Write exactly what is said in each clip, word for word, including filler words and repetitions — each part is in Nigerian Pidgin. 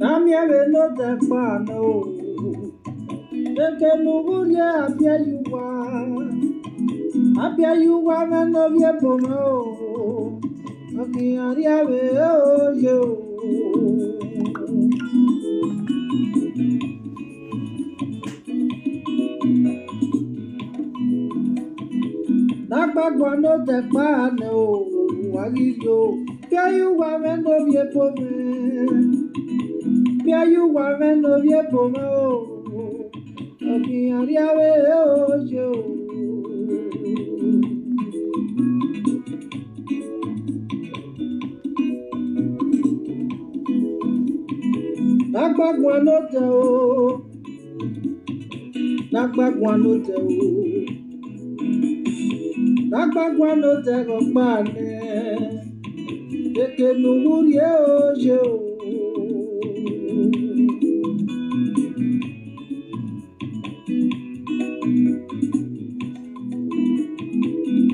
Nami ebe no te kpano. Eke nugulie apia yuwa. Apia yuwa me no vie pomo. Aki aria we o yo. Nagbagwa no te kpane o, wagi yo. Pia yuwa me no vie pome. Pia yuwa me no vie pome o. Obi aria we o yo. Nagbagwa no te o. Nagbagwa no te o. Nagbagwa no te go kpane. Eke nugulie o yo.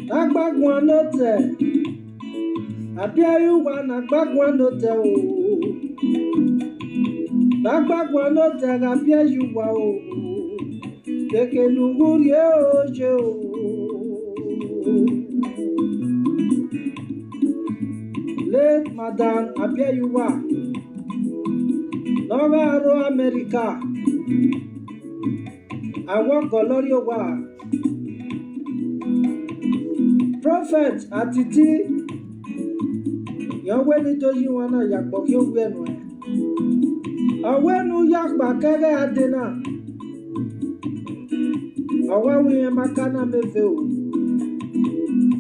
Nagbagwa no te. Apia yuwa nagbagwa no te o. Nagbagwa no te apia yuwa o. Eke nugulie o yo. Late Madam Apia yuwa. Nova Aro America. Awo kolori owa. Prophet Atiti. Yo we ni to yi wana ya gbo ki o we nu e. Awe nu ya gba kere adena. Awa wi e makana me fe o.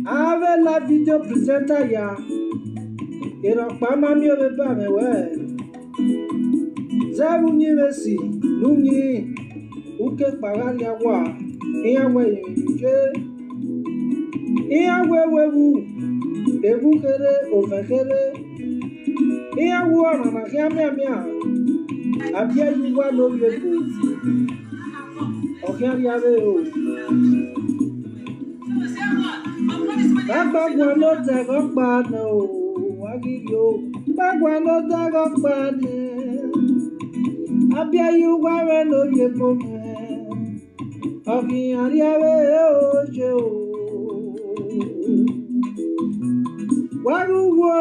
Ave la video presenter ya. Iro pa ma mi o be ba me we. Zeru ni mesi, nunyi, uke kpagha lia wa, iya we yuje, iya we wewu, ewu kere, ofe kere, iya wu ọrọ na hia mia mia, abia yuwa no yebu, ọhia ria re o. Gbagba no te go kpa no, agiri o. Gbagba no te go kpa ni. Abia yuwa we no ye po me. Ogi aria we o je o. Wagu wo.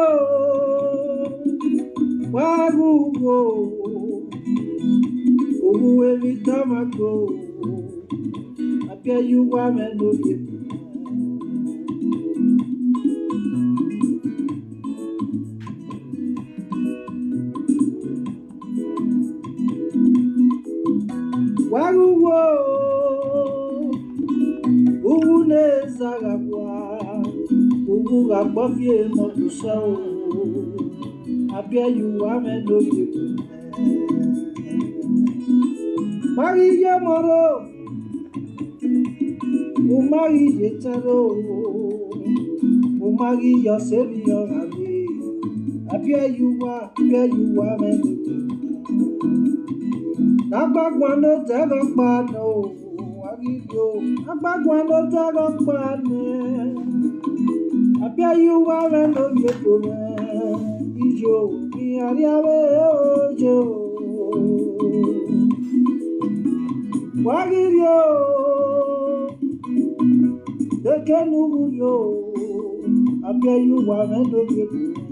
Wagu wo. Ogu we vi tamako. Apia yuwa me no ye. Waruwo, uwu ne zagagwa, uwu gakpofie motusa o. Apia yuwa me no ye. Mari ye moro. Umari yetaro. Umari yosebi yorami. Apia yuwa, apia yuwa me. Nagbagwa no te go kpa no. Agidio. Nagbagwa no te go kpa ne. Apia yuwa me no ye po me. Ijo. Iharia we ojo. Wagirio. Deke nugurio. Apia yuwa me no ye po.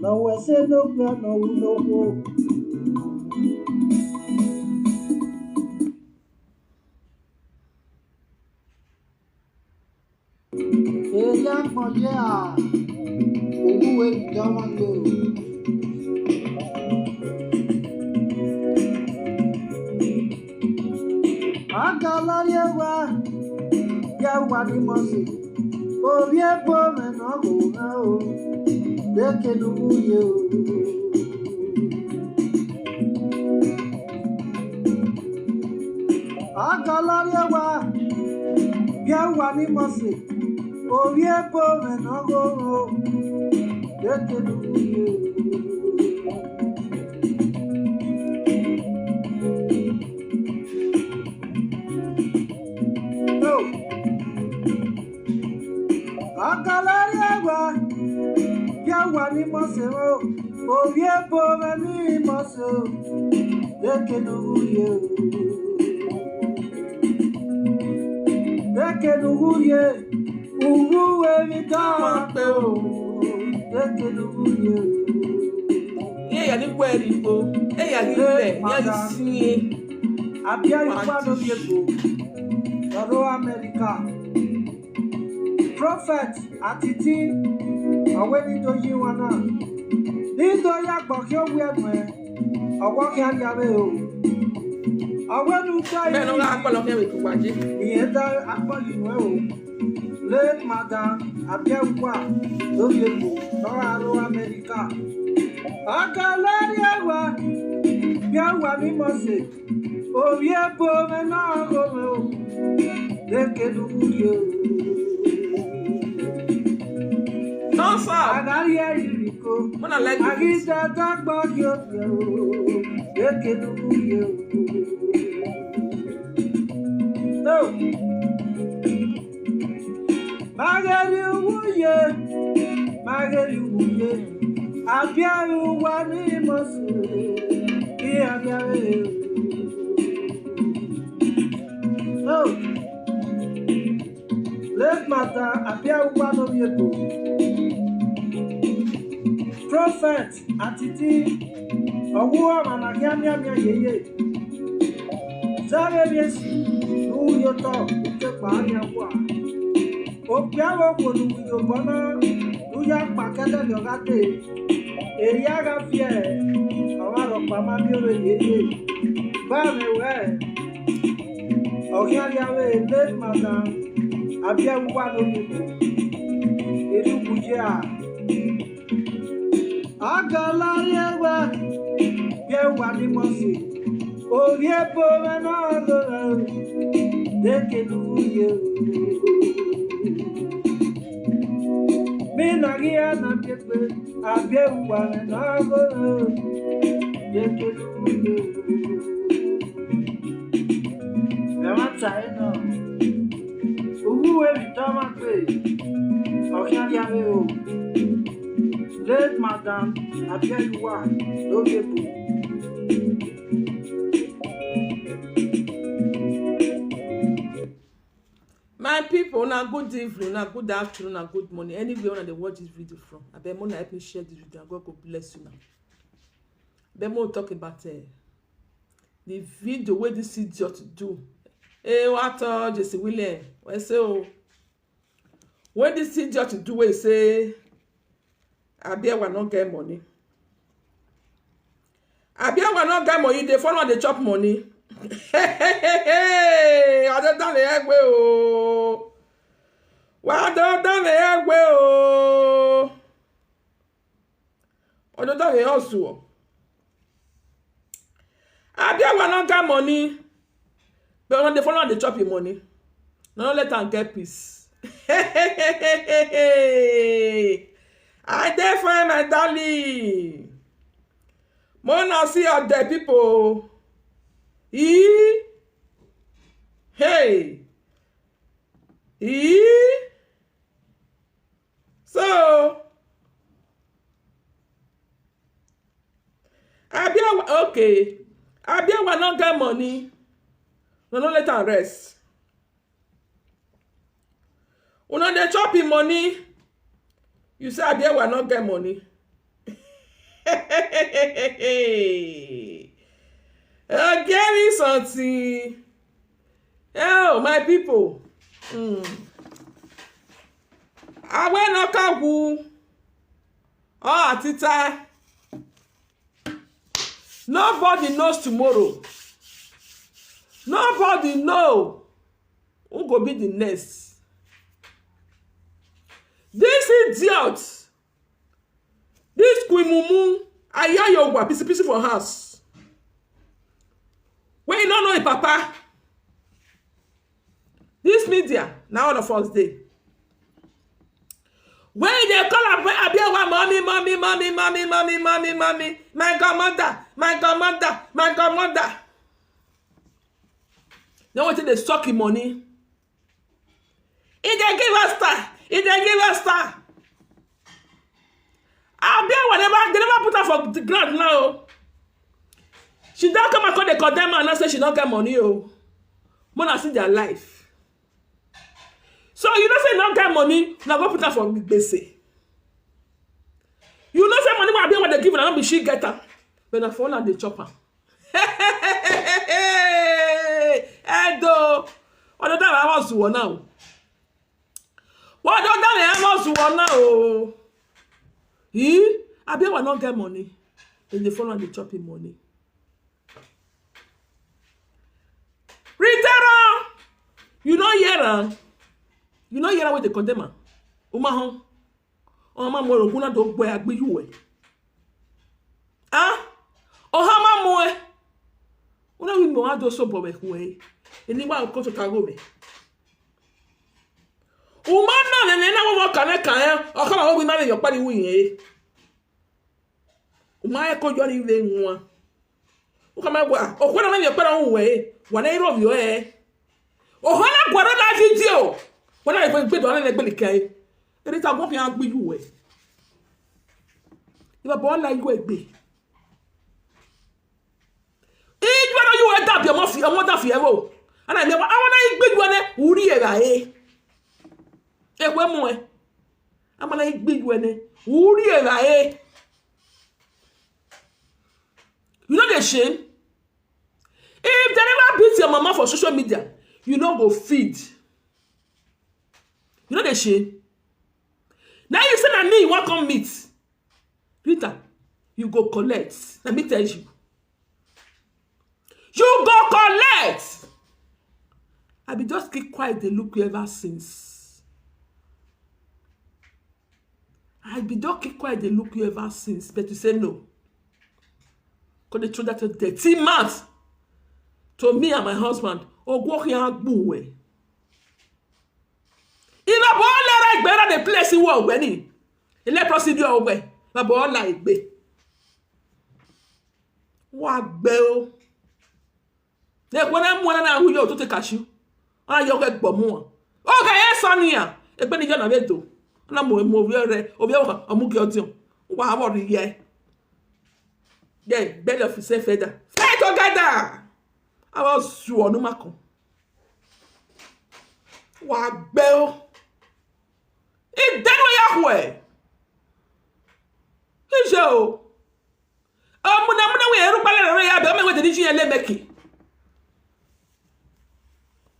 No we se no kwa no no wo. Eya kpọnye a, owuwe nke ọma nke o. Agalari ewa, ya wa ni mo si. Obi ebo me no go na o. Deke nugurio. Agalari ewa, ya wa ni mo si. Obi ebo me no go o. Deke nugurio. Kalariawa, yawa ni mose o, oye bo me ni mose o, deke nuguye o, deke nuguye, uwu emi dama pe o, deke nuguye o. Ye ya ni kweri o, ye ya ni le, ya ni sie. Abia ikwa no bi ebo, America. Prophet Atiti, awe ni do yi wana. Ni do ya gbo ki o wi enu e. Owo ki a ya we o. Awe nu ka yi. Me no ga akpolo ke we ku waje. Iye da akpolo inu e o. Late madam, Abia Uwa, do ye ku, no aro America. Akalari awa, Abia Uwa mi mo se. Oye bo me na go me o. Deke nuguye o. No, sir. Agari e iriko. Mona like the beat. Agita ta gbo yo o. Deke nuguye o. No. Magari uye. Magari uye. Abia Uwa ni mose. Ki abia we. Oh. Late madam, Abia Uwa no bi ebo. Prophet Atiti, owu ama na kia mia mia ye ye. Zare mi esi, nu yo to, uke pa anya kwa. Opi awo ko nu yo bona, nu ya pa kede yo ga te. Eya ga fie, awa ro pa ma mi o ye ye. Ba me we. Okia ya we, late madam, Abia Uwa no bi ebo. Edu kuje a. Agalari ewa, ye wa ni mo si. Oye bo me na go na. Deke nuguye o. Mi na gi a na bi pe, Abia Uwa me na go na. Deke nuguye o. Me wa ta e na. Uwu we mi ta ma pe. Okia ya we o. Late madam, Abia Uwa, no bi ebo. My people, na good evening, na good afternoon, na good morning. Anywhere una dey watch this video from, abeg, una help me share this video, and God go bless you now. Abeg, make we talk about, eh, the video wey this idiot do. Eh, what, uh, Jesse William? I say, oh, wey this idiot do, wey say Abia Uwa no get money. Abia Uwa no get money, dey follow am dey chop money. Ododo le egbe o. Wa ododo le egbe o. Ododo le hustle o. Abia Uwa no get money. But una dey follow am dey chop him money. No, no let am get peace. I dey fine, my darling. Mo na see your dead people. Ee? Hey. Ee? So, Abia Uwa, okay. Abia Uwa no get money. No, no let am rest. Una dey chop him money. You say Abia Uwa no get money. Ogeri something. Oh, my people. Hmm. Awe no kawu. Oh, Atita. Nobody knows tomorrow. Nobody know who go be the next. This idiot, this Queen Mumu, I hear your wa pisi pisi for house. When you don't know your papa, this media, now all of us dey. When they call Ab-, Abia Uwa, mommy, mommy, mommy, mommy, mommy, mommy, mommy, my grandmother, my grandmother, my grandmother. Now wetin dey suck him money? He dey give us star. He dey give us star. for the ground now. She don come and come dey condemn her now, say she no get money o. Mona see their life. So you know say you no get money, na go put am for gbese. You know say money wey Abiola dey give una no be she get am, but na for una dey chop am. Edo, ọdọ dara wọn sùn wọn náà o. Wọn ọdọ dara wọn sùn wọn náà o. Yìí, Abiola no get money, dem dey follow am dey chop him money. Ritero, you no hear am. You no hear am wey dey condemn am. Uma hon. Oma mo ro kuna do gbe agbe yuwe. Ah? Oha ma mo e. Una wi mo ado so bo we we. Eni wa ko to ka go me. Uma na ne ne na wo ka ne ka e. O ka ma wo wi ma me yo pa ni wi e. Uma e ko yo ni we nwa. O ka ma gwa. O ko na me yo pa na wo we. Wa na iro yo e. O ho na gwa na video. Wa na e gbe do na le gbe ni kai. Eri ta go fi an gbe yuwe. Iba bo na yuwe gbe. Ijwe no yuwe da bi omo fi, omo da fi ewo. Ana me wa awon na igbe yuwe ne uri e ra e. E kwe mu e. Ama na igbe yuwe ne uri e ra e. You know the shame? If they never beat your mama for social media, you no go feed. You know the shame? Now you say na me you wan come meet. Rita, you go collect. Let me tell you. You go collect. I be just keep quiet, dey look you ever since. I be just keep quiet, dey look you ever since, but you say no. Could they throw that dirty mouth to me and my husband? Ogwo ki agbu we. Iba bo la ra igbe ra the place wo we ni. Ile procedure we. Ba bo la igbe. Wa gbe o. Ne ko na mu na na hu yo to te cashew. Ona yo ke gbo mu. O ka ye so ni ya. Egbe ni yo na be do. Na mo mo bi re. Obi o ka omu ki otion. Wa wo ri ye. Then bed of the same feather. Fly together. I was sure no mako. Wa gbe o. Idenu ya hwe. Ije o. Amuna muna we eru pale re ya be me we de ji ele meki.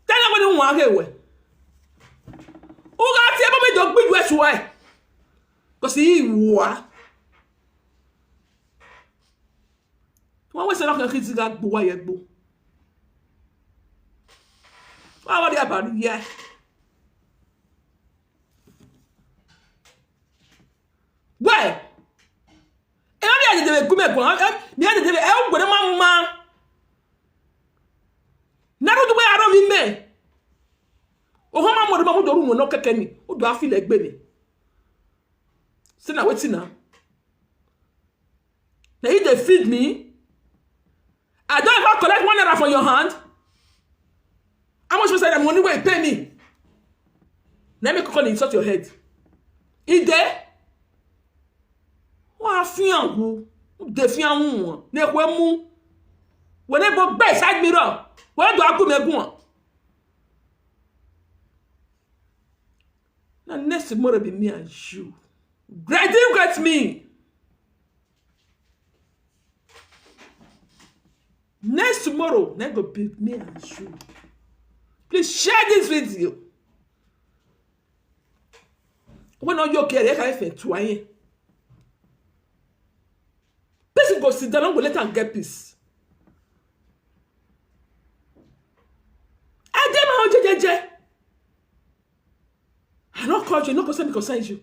Tena we ni nwa ke we. Uga ti ebo me do gbiju esu e. Ko si iwa. Wọ́n wẹ́sẹ̀ lọ́kàn kí ti ga gbowó ayẹ gbó. Wọ́n á wọ́n di àbàrí yẹ. Wẹ́ẹ̀, ẹ bí àdèdè rẹ̀ gúnmẹ̀ gbọ̀n, ẹ bí àdèdè rẹ̀ ẹ ń gbọ̀dọ̀ máa ń ma. Náró dúpẹ́ arọ́ mi mẹ́. Òhun máa ń mọ̀ ọ́dún máa mú dọ̀rú wọn náà kẹ́kẹ́ ni, ó dùn á fi lẹ̀ gbé mi. Sínú àwọn tì náà. Na you dey feed me? I don ever collect one naira for your hand? How much was that money wey you pay me? Na me come insult your head. E dey? Wa fi an wu. De fi an wu. Ne kwe mu. When they both best side mirror. When do I come and go? Now next tomorrow be me and you. Great, you get me. Next tomorrow, na go be me and you. Please share this video. When all you care, I can to I. Person go sit down, go let am get peace. I dey my own jejeje. I no call you, no concern me, concern you.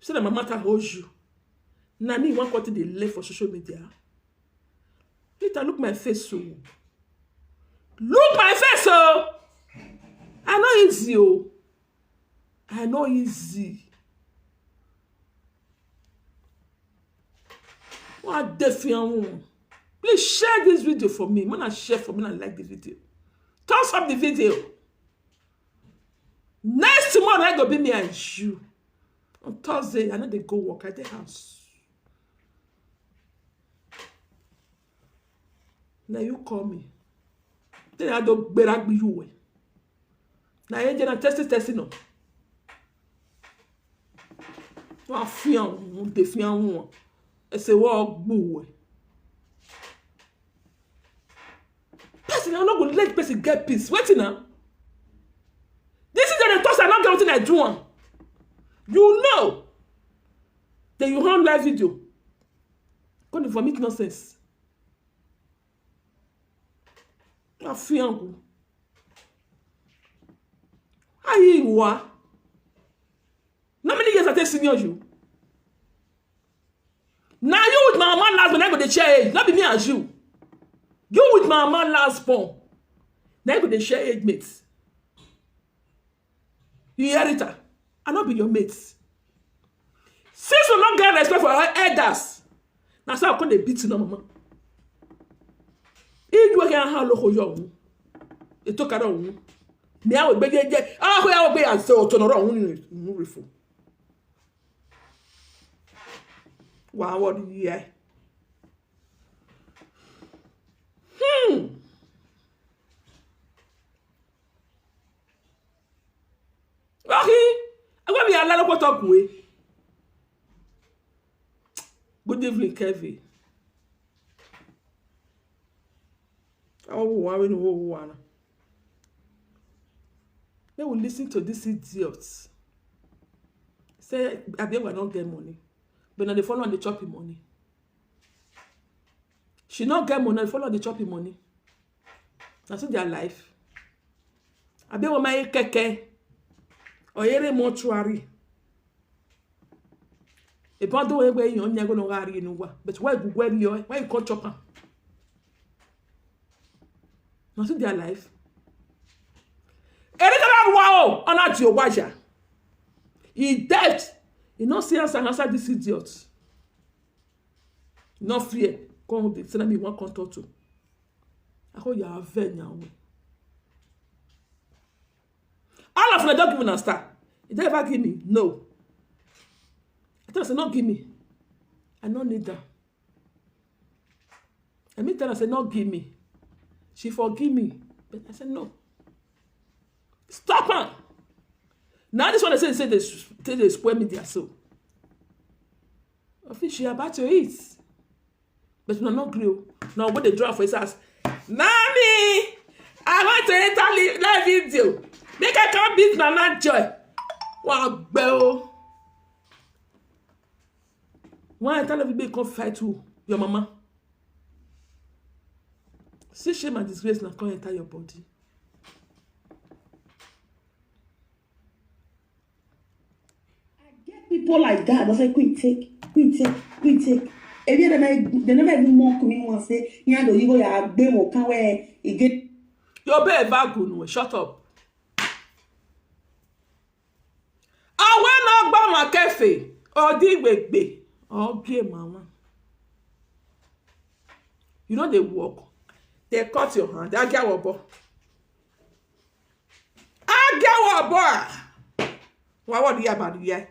Say na my matter hold you. Na me wan come dey left for social media. Peter, look my face so. Look my face so. I no easy o. I no easy. What a defiant woman. Please share this video for me. When I share for me, I like the video. Thumbs up the video. Next tomorrow, I go be me and you. On Thursday, I know they go work at the house. Na you call me. Then I don't bear me you way. Na ye jena test test no. Wa fian, de fian won. E se wa gbu we. Person, I no go let person get peace. Wetin na? This is the thoughts I no get wetin I do am. You know. Then you run live video. Come dey vomit nonsense. Afiangu. Ayi wa. How many years I take senior you? Na you with my mama last born, na go dey share age. No be me and you. You with my mama last born, na go dey share age mates. You hear it? I no be your mates. Since we no get respect for our elders, na so I come dey beat you, no mama. Iju eke aha lo ko yo wu. E to kara wu. Mi awo gbe je je. Ah, ko ya wo gbe ya se o to no ro wu ni wu refo. Wa wo di ye. Hmm. Okay. Agba mi ala lo ko to ku e. Good evening, Kevin. Awo wa we no wo wa na. Make we listen to this idiot. Say Abiola no get money, but na dey follow am dey chop him money. She no get money, na dey follow am dey chop him money. Na so their life. Abiola my keke. Oyere mortuary. If I do it where you only go no gari in wa, but where go where you where you come chop am? Na so their life. Eric Arabuwa o, honor to your waja. He dead. He no see answer, answer this idiot. No fear. Come dey say na me wan come talk to. I call you a vet now. All of them don't give una star. You don't ever give me. No. I tell her, say, no give me. I no need that. I mean tell her, say, no give me. She forgive me. But I said, no. Stop her. Now this one I say, say they, say they spoil me their soul. I think she about to eat. But una no gree o. Una go dey draw for his house. Na me, I want to enter li-, live video. Make I come beat Mama Joy. Wa gbe o. Why I tell everybody come fight you, your mama? See shame and disgrace na come enter your body. I get people like that. They say, "Quit take, quit take, quit take." If you never, they never even mock me once. Say, "Yeah, do you go ya be mo can where you get." Your babe, Vagun, shut up. Awe no gba ma kefe. Odi gbegbe. Ogie mama. You know they work. They cut your hand. They get what boy. Agewo boy. Wa wo di ya ba di ya.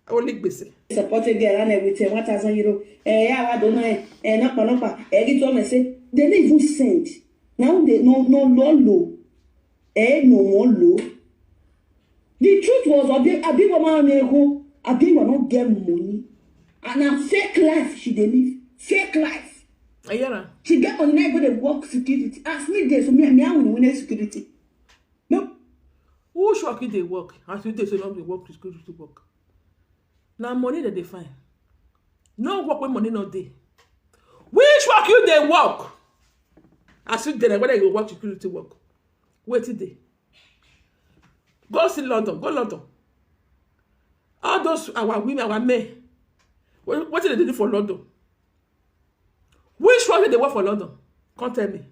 Only gbese. Support a girl and everything, one thousand euro. Eh, yeah, I don't know. Eh, no, no, no. Eh, give to me say, they no even send. Now they no, no, no, no. Eh, no more low. The truth was, Abi, Abi, mama, me go. Abi, will not get money. And a fake life she dey live. Fake life. I hear her. She get money, now go dey work security. As me dey, so me, me, I will win security. No. Who shock you dey work? As you dey, so long dey work, security work. Na money that they find. No work when money not dey. Which work you dey work? As you dey, whether you work security work. Wait till day. Go see London. Go London. All those our women, our men. What, what did they do for London? Which one did they work for London? Can't tell me.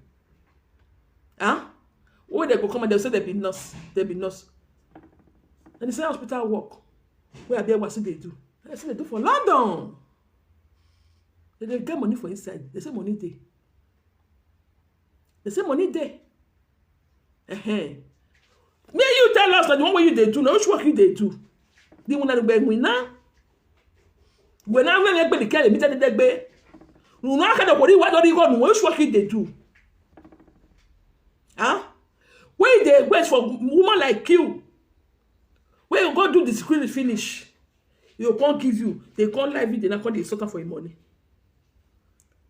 Huh? When they go come and they say they be nurse, they be nurse. And they say hospital work. Where they was they do? They say they do for London. They, they get money for inside. They say money dey. They say money dey. Uh-huh. Me you tell us that the one way you they do, now which work you they do? The one that we win now. When I when I the care, me tell the day. You know, kind of body what don't even know which work they do. Huh? Where they wait for woman like you? Where you go do the screen finish? You can't give you. They can't live it. They not call the sort for your money.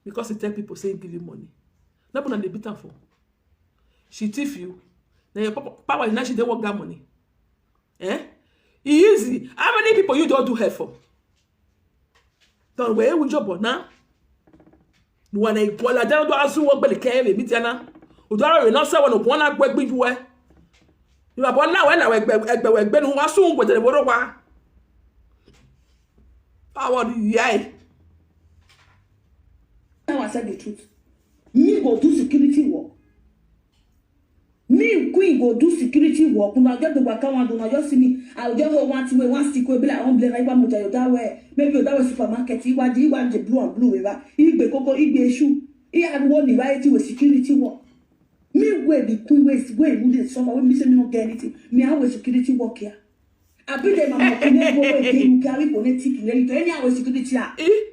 Because they tell people say give you money. Not when they beat her for. She thief you. Now your papa, power is now she dey work that money. Eh? E easy. How many people you don't do her for? Don we ewu jobo na. Nuwa na ikola jana do asu wo gbele ke mi tiana. Udara we no se wo no kona gbe gbijuwe. Iba bo na we na we gbe egbe we gbe nu wa sun gbe de woro wa. Power di yai. Now I said the truth. Me go do security work. Me queen go do security work. Una just dey waka one, una just see me. I go just hold one thing wey one stick wey be like one blade. Like one motor, you that way. Maybe you that way supermarket. You want, you want the blue and blue, whatever. You be coco, you be shoe. You had one variety with security work. Me wey be queen wey wey who dey suffer wey be say me no get anything. Me I wey security work here. I be the mama kine go wey dey you carry politic related to any I wey security ah. Eh?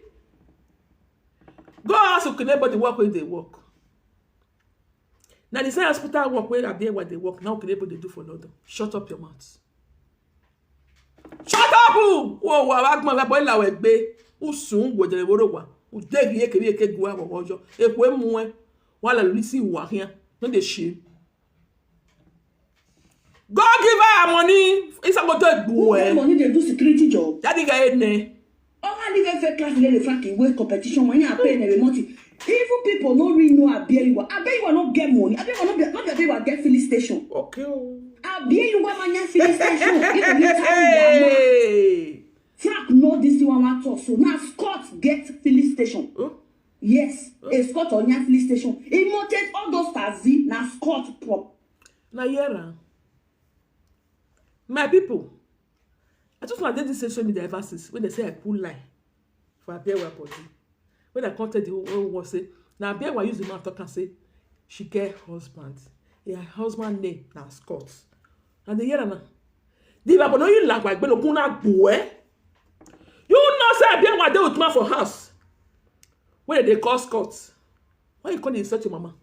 Go ask Okinebo the work wey dey work. Na the same hospital work wey Abiewa dey work, na Okinebo dey do for London. Shut up your mouth. Shut up! O wa wa gbọn wa boy la we gbe. U sun wo de woro wa. U de ye ke ye ke gwa wo ojo. E ko mu e. Wa la lisi wa hian. No dey shame. Go give her her money. Isa go to Who get egbu. money dey do security job? Daddy ga ene. All the very first class lady Frankie wey competition when you pay every month. Even people no really know Abiewa. Abiewa no get money. Abiewa no be no be Abiewa get filling station. Okay. Oh. Abiewa manya filling station. If you tell me Hey. Frank know this one one talk so now Scott get filling station. Oh. Yes, a Scott on your filling station. He monted all those taxi now Scott prop. Na hear am. My people, I just want to this social media ever since when they say I put lie for Abiewa body. When I come tell the whole world say, now Abiewa use the mouth talk and say she get husband. Her husband name na Scott. And they hear am now. The Bible no you like like no kuna boy. You know say Abiewa dey with man for house. When they call Scott, why you come dey insult your mama?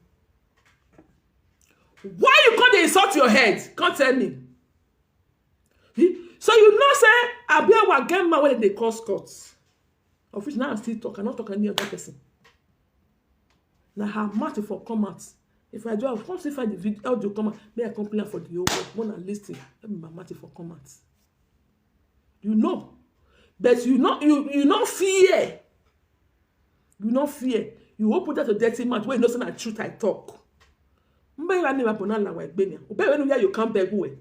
Why you come dey insult your head? Come tell me. Eh? So you know say Abiewa get man wey dey call Scott. Of which now I still talk, I no talk any other person. Na her mouth for come out. If I do, I come see find the video audio come out. May I complain for the whole world. When I listen, let me my mouth for come out. You know, but you know you you no fear. You no fear. You open that your dirty mouth wey you know say na truth I talk. Mbe ya ni ma bona la wa gbe ni. Ube we no ya you come beg we.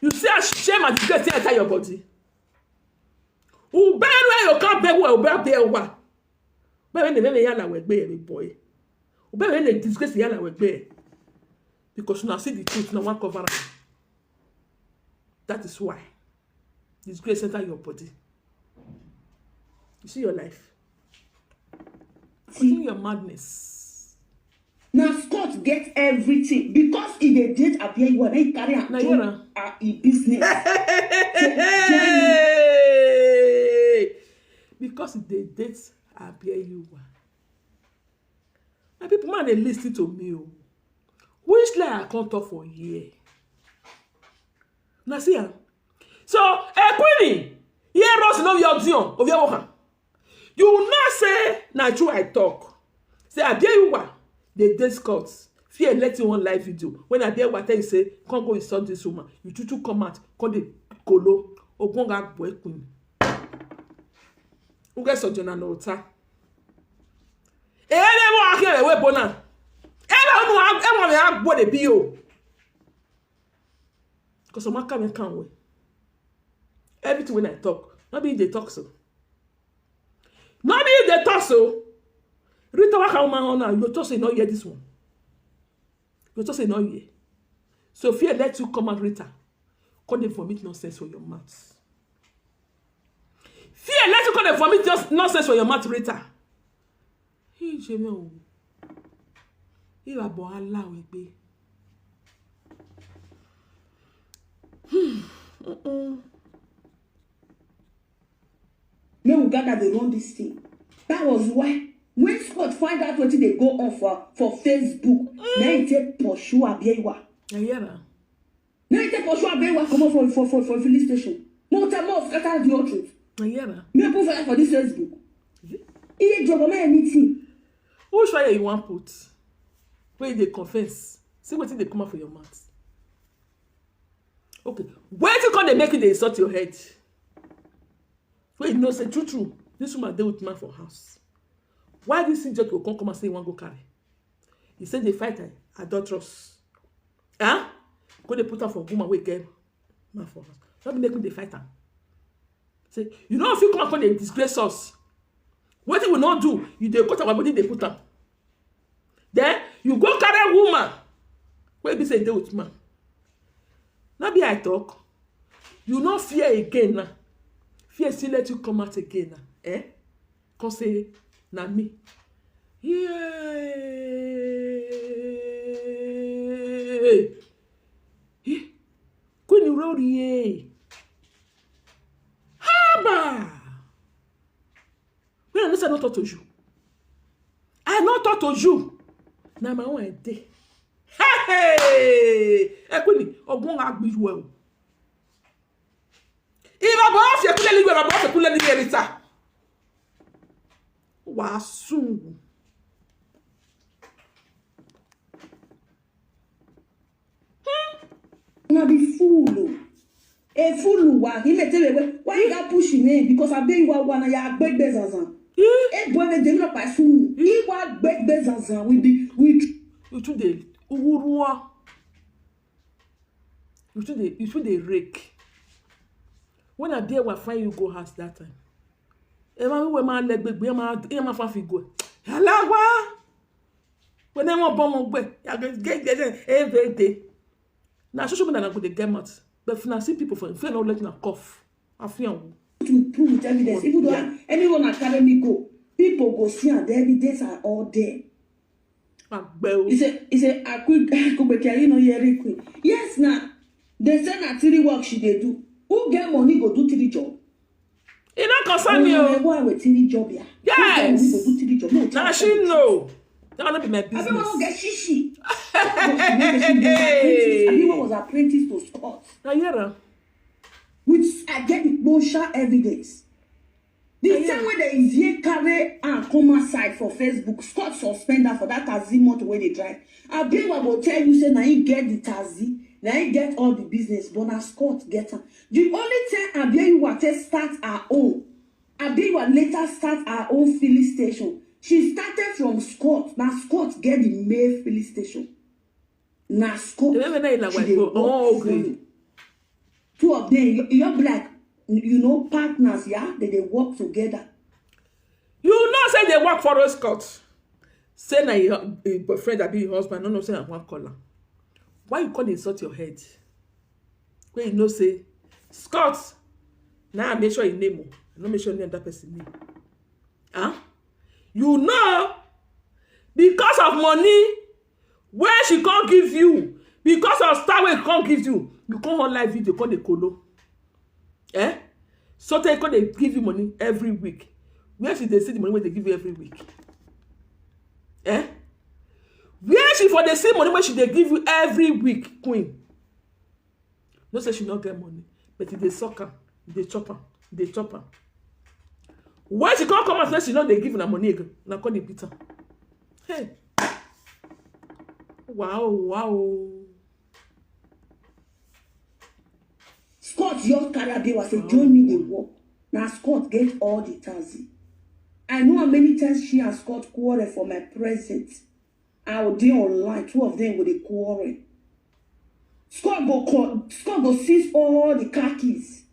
You see as shame and disgrace dey enter your body. Ube we you come beg we ube be wa. Ube we ne me ya la we gbe mi boy. Ube we ne disgrace ya la we gbe. Because una see the truth, una wan cover am. That is why disgrace enter your body. You see your life. Continue your madness. Now Scott get everything because he dey date Abiewa and he carry am Na join hear am. uh, his business. Hey! Because they date Abiewa. My people, man, they listen to me. Oh. Which lie I can't talk for here? Now see, ah. So, a queenie, here Rose no your dion of your hand. You not say na true I talk. Say Abiewa, they date Scott. Fear let you on live video. When Abiewa tell you say, come go insult this woman. You two two come out, come the kolo. Ogonga boy queen. Who gets Sojourner Nota? Ebe mo akere we bona. Ebe mo ebe mo agbo de bi o. Because Omaka me can we. Everything when I talk, not be they talk so. Not be they talk so. Rita Waka woman on now, you talk say no hear this one. You talk say no hear. So fear let you come out Rita. Come dey vomit nonsense for your mouth. Fear let you come dey vomit just nonsense for your mouth Rita. Hey, Jimmy. Ìwà bọ̀ aláwẹ̀ pé. Make we gather dey run this thing. That was why When Scott find out wetin dey go on for for Facebook, na him take pursue Abeiwa. I hear am. Na him take pursue Abeiwa comot for for for for filling station. Mo tell mo scatter the whole truth. I hear am. Make put fire for this Facebook. Iye job na anything. Which fire you wan put? Wey you dey confess? See wetin dey come out for your mouth. Okay, wetin come dey make you dey insult your head? Wey you know say true true, this woman dey with man for house. Why this idiot go come come and say he wan go carry? He say dey fight am, adulterous. Huh? Go dey put am for woman wey get man for house. No be make me dey fight am. Say you no fit come and come dey disgrace us. Wetin we no do, you dey cut our body dey put am. Then you go carry woman wey be say dey with man. No be I talk. You no fear again now. Fear still let you come out again now. Eh? Come say na me. Yeah. Queen Rori. Haba. When I no say I no talk to you. I no talk to you. Na my own I dey. Hey! Ekwini, ogun agbi well. Iba bo se kule ni iba bo se kule ni erita. Wa sungu. Una be fool o. A fool wa. He may tell me why you got push him name because I been wa wa na ya gbegbe zanzan. E boy me dey not by fool. He wa gbegbe zanzan. We be we You too dey uruwa. You too dey you too dey rake. When I dare wa find you go house that time. E ma we ma le gbegbe e ma e ma fa fi go. Alagwa. When they want bomb gbe, I go get get every day. Na social media na go dey get mouth. But if una see people for if una let una cough, I feel am. To prove with evidence. Even though anyone na carry me go, people go see and the evidence are all there. Agbe o. He say he say I quick go back here, you know, hearing queen. Yes na. They say na three work she dey do. Who get money go do three job? E no concern me o. Go with three job ya. Yes. Who get money go do three job? No, Na she know. That no be my I don't want to business. Get shishi. She was apprentice to Scott. Na hear am. Which I get the closure evidence. The same way that Izie carry and come outside for Facebook, Scott suspend her for that taxi month wey dey drive. Abiwa go tell you say na he get the taxi, na he get all the business, but na Scott get am. The only time Abiwa take start her own, Abiwa later start her own filling station. She started from Scott. Na Scott get the main filling station. Na Scott. The way wey na She like dey go, work oh, for okay. you. Two of them, you, you be like, you know, partners, yeah? They dey work together. You know say they work for Rose Scott. Say na your, your boyfriend abi your husband, no know say I wan call am. Why you come dey insult your head? When you know say Scott, na I make sure him name o. I no make sure name that person name. Huh? You know, because of money wey she come give you, because of star wey come give you, you come on live video come dey kolo. Eh? So they come dey give you money every week. Where she dey see the money wey dey give you every week? Eh? Where she for dey see money wey she dey give you every week, queen? No say she no get money, but e dey suck am, e dey chop am, e dey chop am. When she come come out say she no dey give una money again, una come dey beat am. Hey. Wow, wow. Scott just carry Abiwa say join me dey work. Na Scott get all the taxi. I know how many times she and Scott quarrel for my presence. I will dey online, two of them go dey quarrel. Scott go call, Scott go seize all the car keys.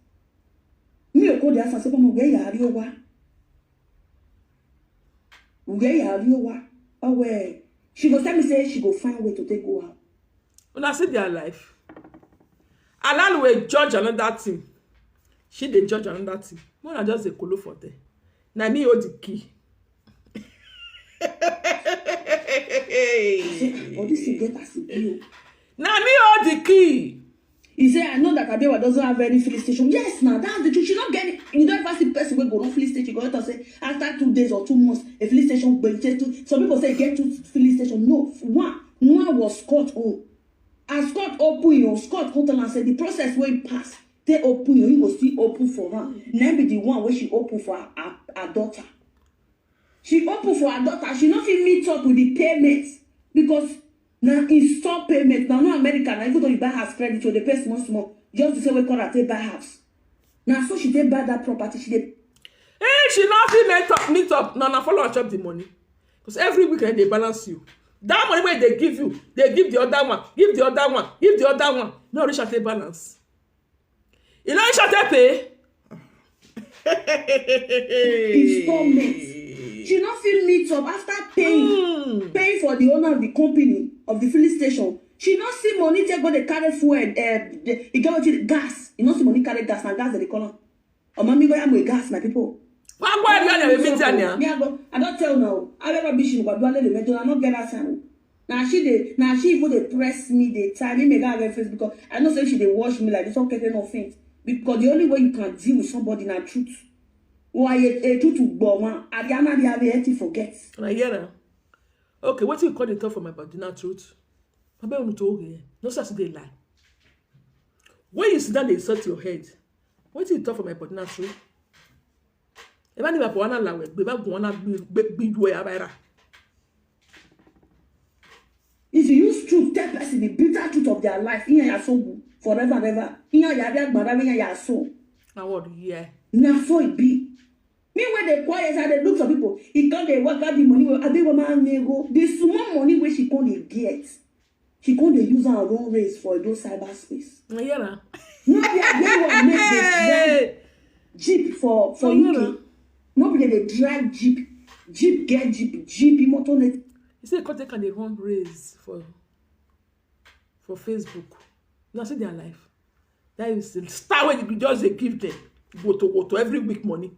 Me go call the answer say, "Come on, where you are, you wa? Where you are, you wa? Oh, where?" She go tell me say she go find way to take go out. Una see their life. Alalu will judge another thing. She dey judge another thing. Una just dey kolo for there. Na me hold the key. But this thing get as e be o. Na me hold the key. He say, "I know that Abewa doesn't have any filling station." Yes, now that's the truth. She not get it. You don't ever see person wey go run filling station. Go talk say after two days or two months, a filling station go take two. Some people say e get two filling station. No, one, one was Scott own. As Scott open your Scott come tell am say the process wey pass, they open your, he go still open for am. Na be the one wey she open for her, her, her daughter. She open for her daughter. She no fit meet up with the payment because na install payment. Now no America, na even though you buy house credit, you dey pay small small. Just the same way Cora take buy house. Na so she take buy that property. She dey If she no fit meet up, meet up, na na follow her chop the money. Because every week dem dey balance you. That money wey they give you, they give the other one, give the other one, give the other one. No reach at a balance. You know, reach at a pay. Installment. She no fit meet up after paying, paying for the owner of the company, of the filling station. She no see money take go dey carry fuel. Uh, the, you get wetin, gas. You no see money carry gas, na gas dem dey call am. Omo mi go ya mo gas, my people. Why, why you are meeting Tanya? Me, I go, I don't tell now. I never be she go do a little mejo. I no get that time. Now she dey, now she even dey press me the time. Me make her get face because I know say she dey watch me like this. Okay, no offense. Because the only way you can deal with somebody na truth. Why a, a truth to go man? Ariana, they have a forget. I hear her. Okay, what you call the talk for my body? Na truth. I bet you to okay. No such dey lie. When you sit down, they insult your head. What you talk for my body? Na truth. Ẹ bá ní bàbá wa náà làwẹ̀, gbé bá gùn wọn náà gbé, gbé, gbé ju ẹ̀ abáyé rà. If you use truth, tell person the bitter truth of their life, in your soul, forever and ever. In your yabia, gbara, in your soul. Na what? Yeah. Na so it be. Me, when they quiet, I dey look some people. He come dey work out the money wey, I dey go man nego. The small money wey she come dey get, she come dey use her run race for those cyberspace. Na here na. No be I dey one make dey drive jeep for, for U K. No be they dey drive jeep. Jeep get jeep, jeep, motor net. You say come take am dey run race for, for Facebook. Una see their life. That is the star wey you just dey give them. Woto, woto, every week money.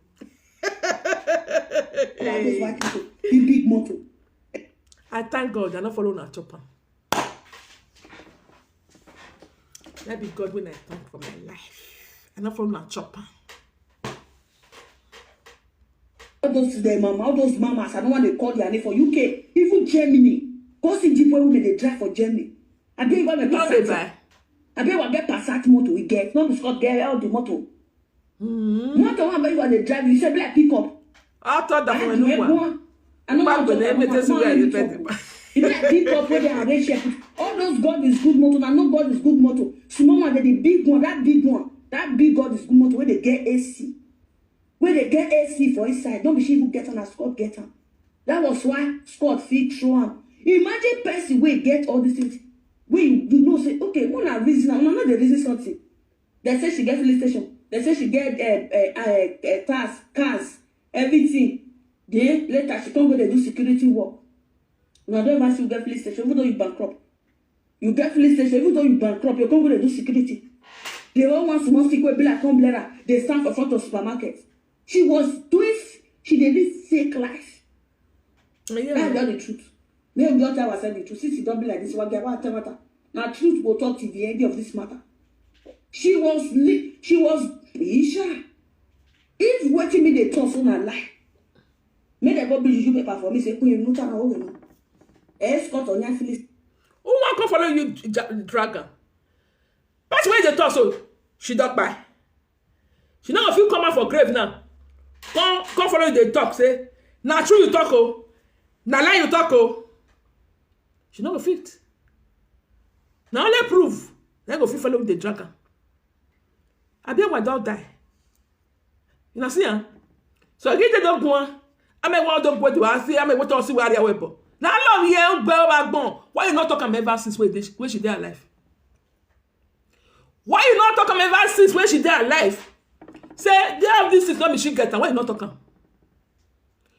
All those white people, big, big motor. I thank God, I no follow una chop am. That be God when I thank for my life. I no follow una chop am. All those, the mama, all those mamas, I don't want to call their name, for U K, even Germany. Go see jeep wey women dey drive for Germany. I dey go get Passat. I dey go get Passat motor we get. No be Scott get all the motor. Motor one wey you dey drive, you say be like pickup. I thought that one. I no want to talk about one. E be like pickup wey dey arrange here. All those God is good motor, na no God is good motor. Small one, the big one, that big one, that big God is good motor wey dey get A C. Wey dey get A C for inside. No be she even get am, na Scott get am. That was why Scott fit throw am. Imagine person wey get all these things. Wey you, you know say, okay, una reason, una no dey reason something. They say she get filling station. They say she get, uh, uh, uh, uh, cars, cars, everything. Then later she come go dey do security work. Una don ever see you get filling station, even though you bankrupt. You get filling station, even though you bankrupt, you come go dey do security. They all want small stick wey be like umbrella. They stand for front of supermarket. She was doing, she dey live fake life. Yeah. That's just the truth. Make we just tell ourselves the truth. Since e don be like this, why get why tell matter? Na truth go talk till the end of this matter. She was li-, she was Isha. If wetin me dey talk so na lie, make dem go bring juju paper for me. Say Queen Nuta na owe me. Escort on your Phyllis. Who wan come follow you, ja-, drag am? Person wey dey talk so, she don kpai. She no go fit come out for grave now. Come, come follow you dey talk say, "Na true you talk o. Na lie you talk o." She no go fit. Na only proof na go fit follow you dey drag am. Abiyawa don die. Una see am? So Gide don gwan. Ame wa don gwan do asi, ame wa don si wa ria webo. Na love here, ugbe o ba gbon. Why you not talk am ever since when they, when she dey alive? Why you not talk am ever since when she dey alive? Say, they have this thing, no be she get am. Why you not talk am?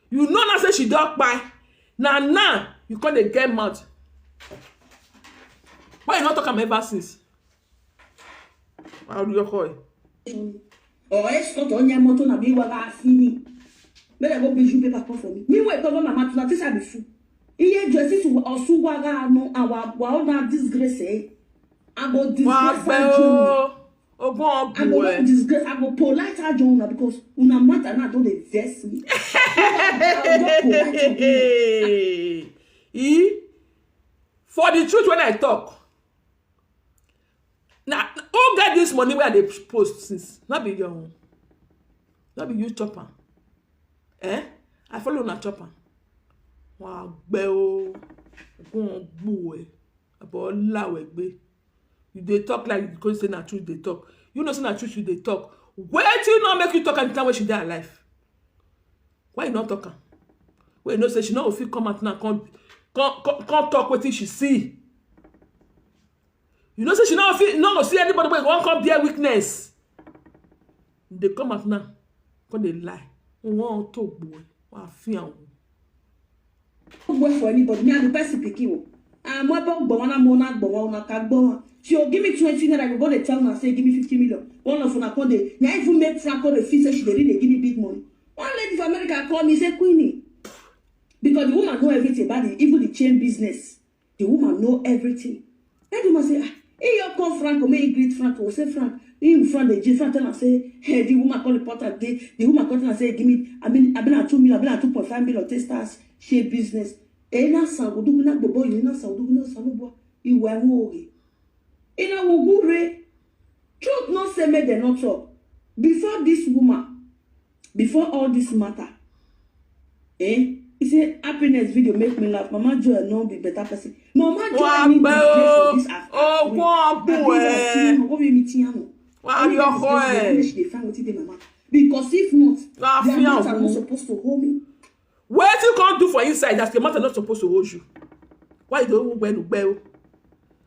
You know now say she don kpai. Na now you come dey get mouth. Why you not talk am ever since? How do you call it? Or escort on your motor na be wa ga fini. Make dem go bring you paper come for me. Me wey cover my mouth, na this I be fool. Iye Jesus Osu wa ga no, our, our own na disgrace, eh? I go disgrace her journey. Ogbon. I go not disgrace. I go polite her journey because una matter now don dey vex me. I go just polite her. E for the truth when I talk. Now, who get this money where they post since? Not be your own. Not be you chop am. Eh? I follow una chop am. Wa gbe o. Gun gbu e. Abo lawe gbe. You dey talk like you go say na truth dey talk. You know say na truth you dey talk. Wetin no make you talk anytime when she dey alive? Why you no talk am? Wey you know say she no go fit come out now come come come come talk wetin she see. You know say she no fit no go see anybody wey wan come bear witness. Dey come out now come dey lie. Wọn tó gbòó wọn á fi àwọn. No go for anybody. Me, I be person pikin o. I'm a bog but one I'm on but one I can go. She will give me twenty naira. I go dey tell una say give me fifty million. One of una come dey. Na even make Frank come dey feel say she dey really dey give me big money. One lady for America call me say Queenie, because the woman know everything about the even the chain business. The woman know everything. Then the woman say, ah, he your call Frank, or may he greet Frank, or say Frank. He in front the Frank tell am say, hey, the woman call the porter again. The woman call tell am say, give me, I mean, I been at two million, I been at two point five million testers, share business. Eh, na sa go do na gbogbo yìí na sa go do na sa no bo. Ìwà ẹ̀wọ̀n òye. Ina wugure. Truth no say make dem no talk. Before this woman, before all this matter, eh? He say happiness video make me laugh. Mama Joy no be better person. Mama Joy need disgrace for this afternoon. Wọ́n á gbé ẹ̀. Wọ́n bí mi tiyan o. Wọ́n á rí ọkọ ẹ̀. She dey find wetin dey mama. Because if not, Wọ́n á their fi matter àwọn. No supposed to hold me. Wetin you come do for inside as the matter not supposed to hold you? Why you dey hold well well?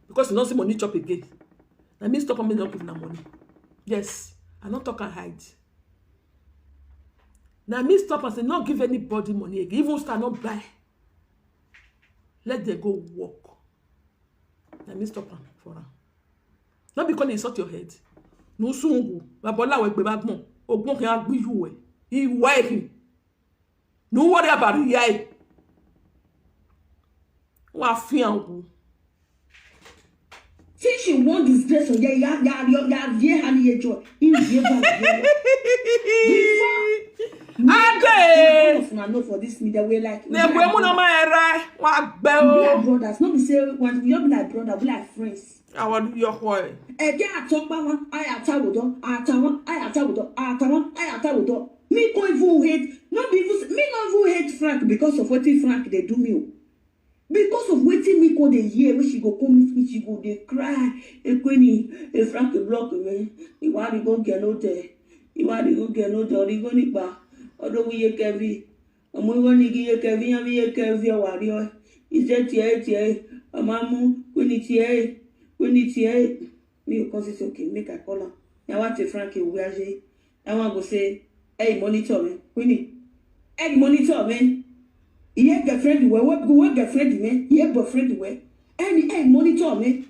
Because you no see money chop again. Na me stop am make dem no give una money. Yes, I no talk and hide. Na me stop am say no give anybody money again. Even star no buy. Let them go work. Na me stop am for am. No be come dey insult your head. No sungu. Babola we gbe bagbon. Ogbon kan agbi you we. He why him. No worry about the eye. Wa fi angu. Since she wan disgrace on ya ya ya ya ya ye honey ye joy. He ye ba ye. Before Ade. Una know for this media we like. Na egwu emu na ma era. Wa gbe We o. are brothers. No be say when we all be like brother, we like friends. Awa do your boy. Ẹjẹ́ àtọ́pá wọn, ayé àtàwòdọ́, àtàwọn, ayé àtàwòdọ́, àtàwọn, ayé àtàwòdọ́. Me go even hate, no be even, me no even hate Frank because of wetin Frank dey do me o. Because of wetin me go dey hear, when she go come meet me, she go dey cry. Ekwini, e Frank block me. Iwa di go get no there. Iwa di go get no there. Ori go nipa. Odo wi ye kevi. Omo iwa ni gi ye kevi, ya vi ye kevi, wa ri o. Ije tie, tie. Omo mu, Queenie tie. Queenie tie. Me you come say, okay, make I call am. Na what a Frank you wear je. That one go say, hey, monitor me. Queenie. Hey, monitor me. He had girlfriend well. What what girlfriend me? He had boyfriend well. Any hey, monitor me.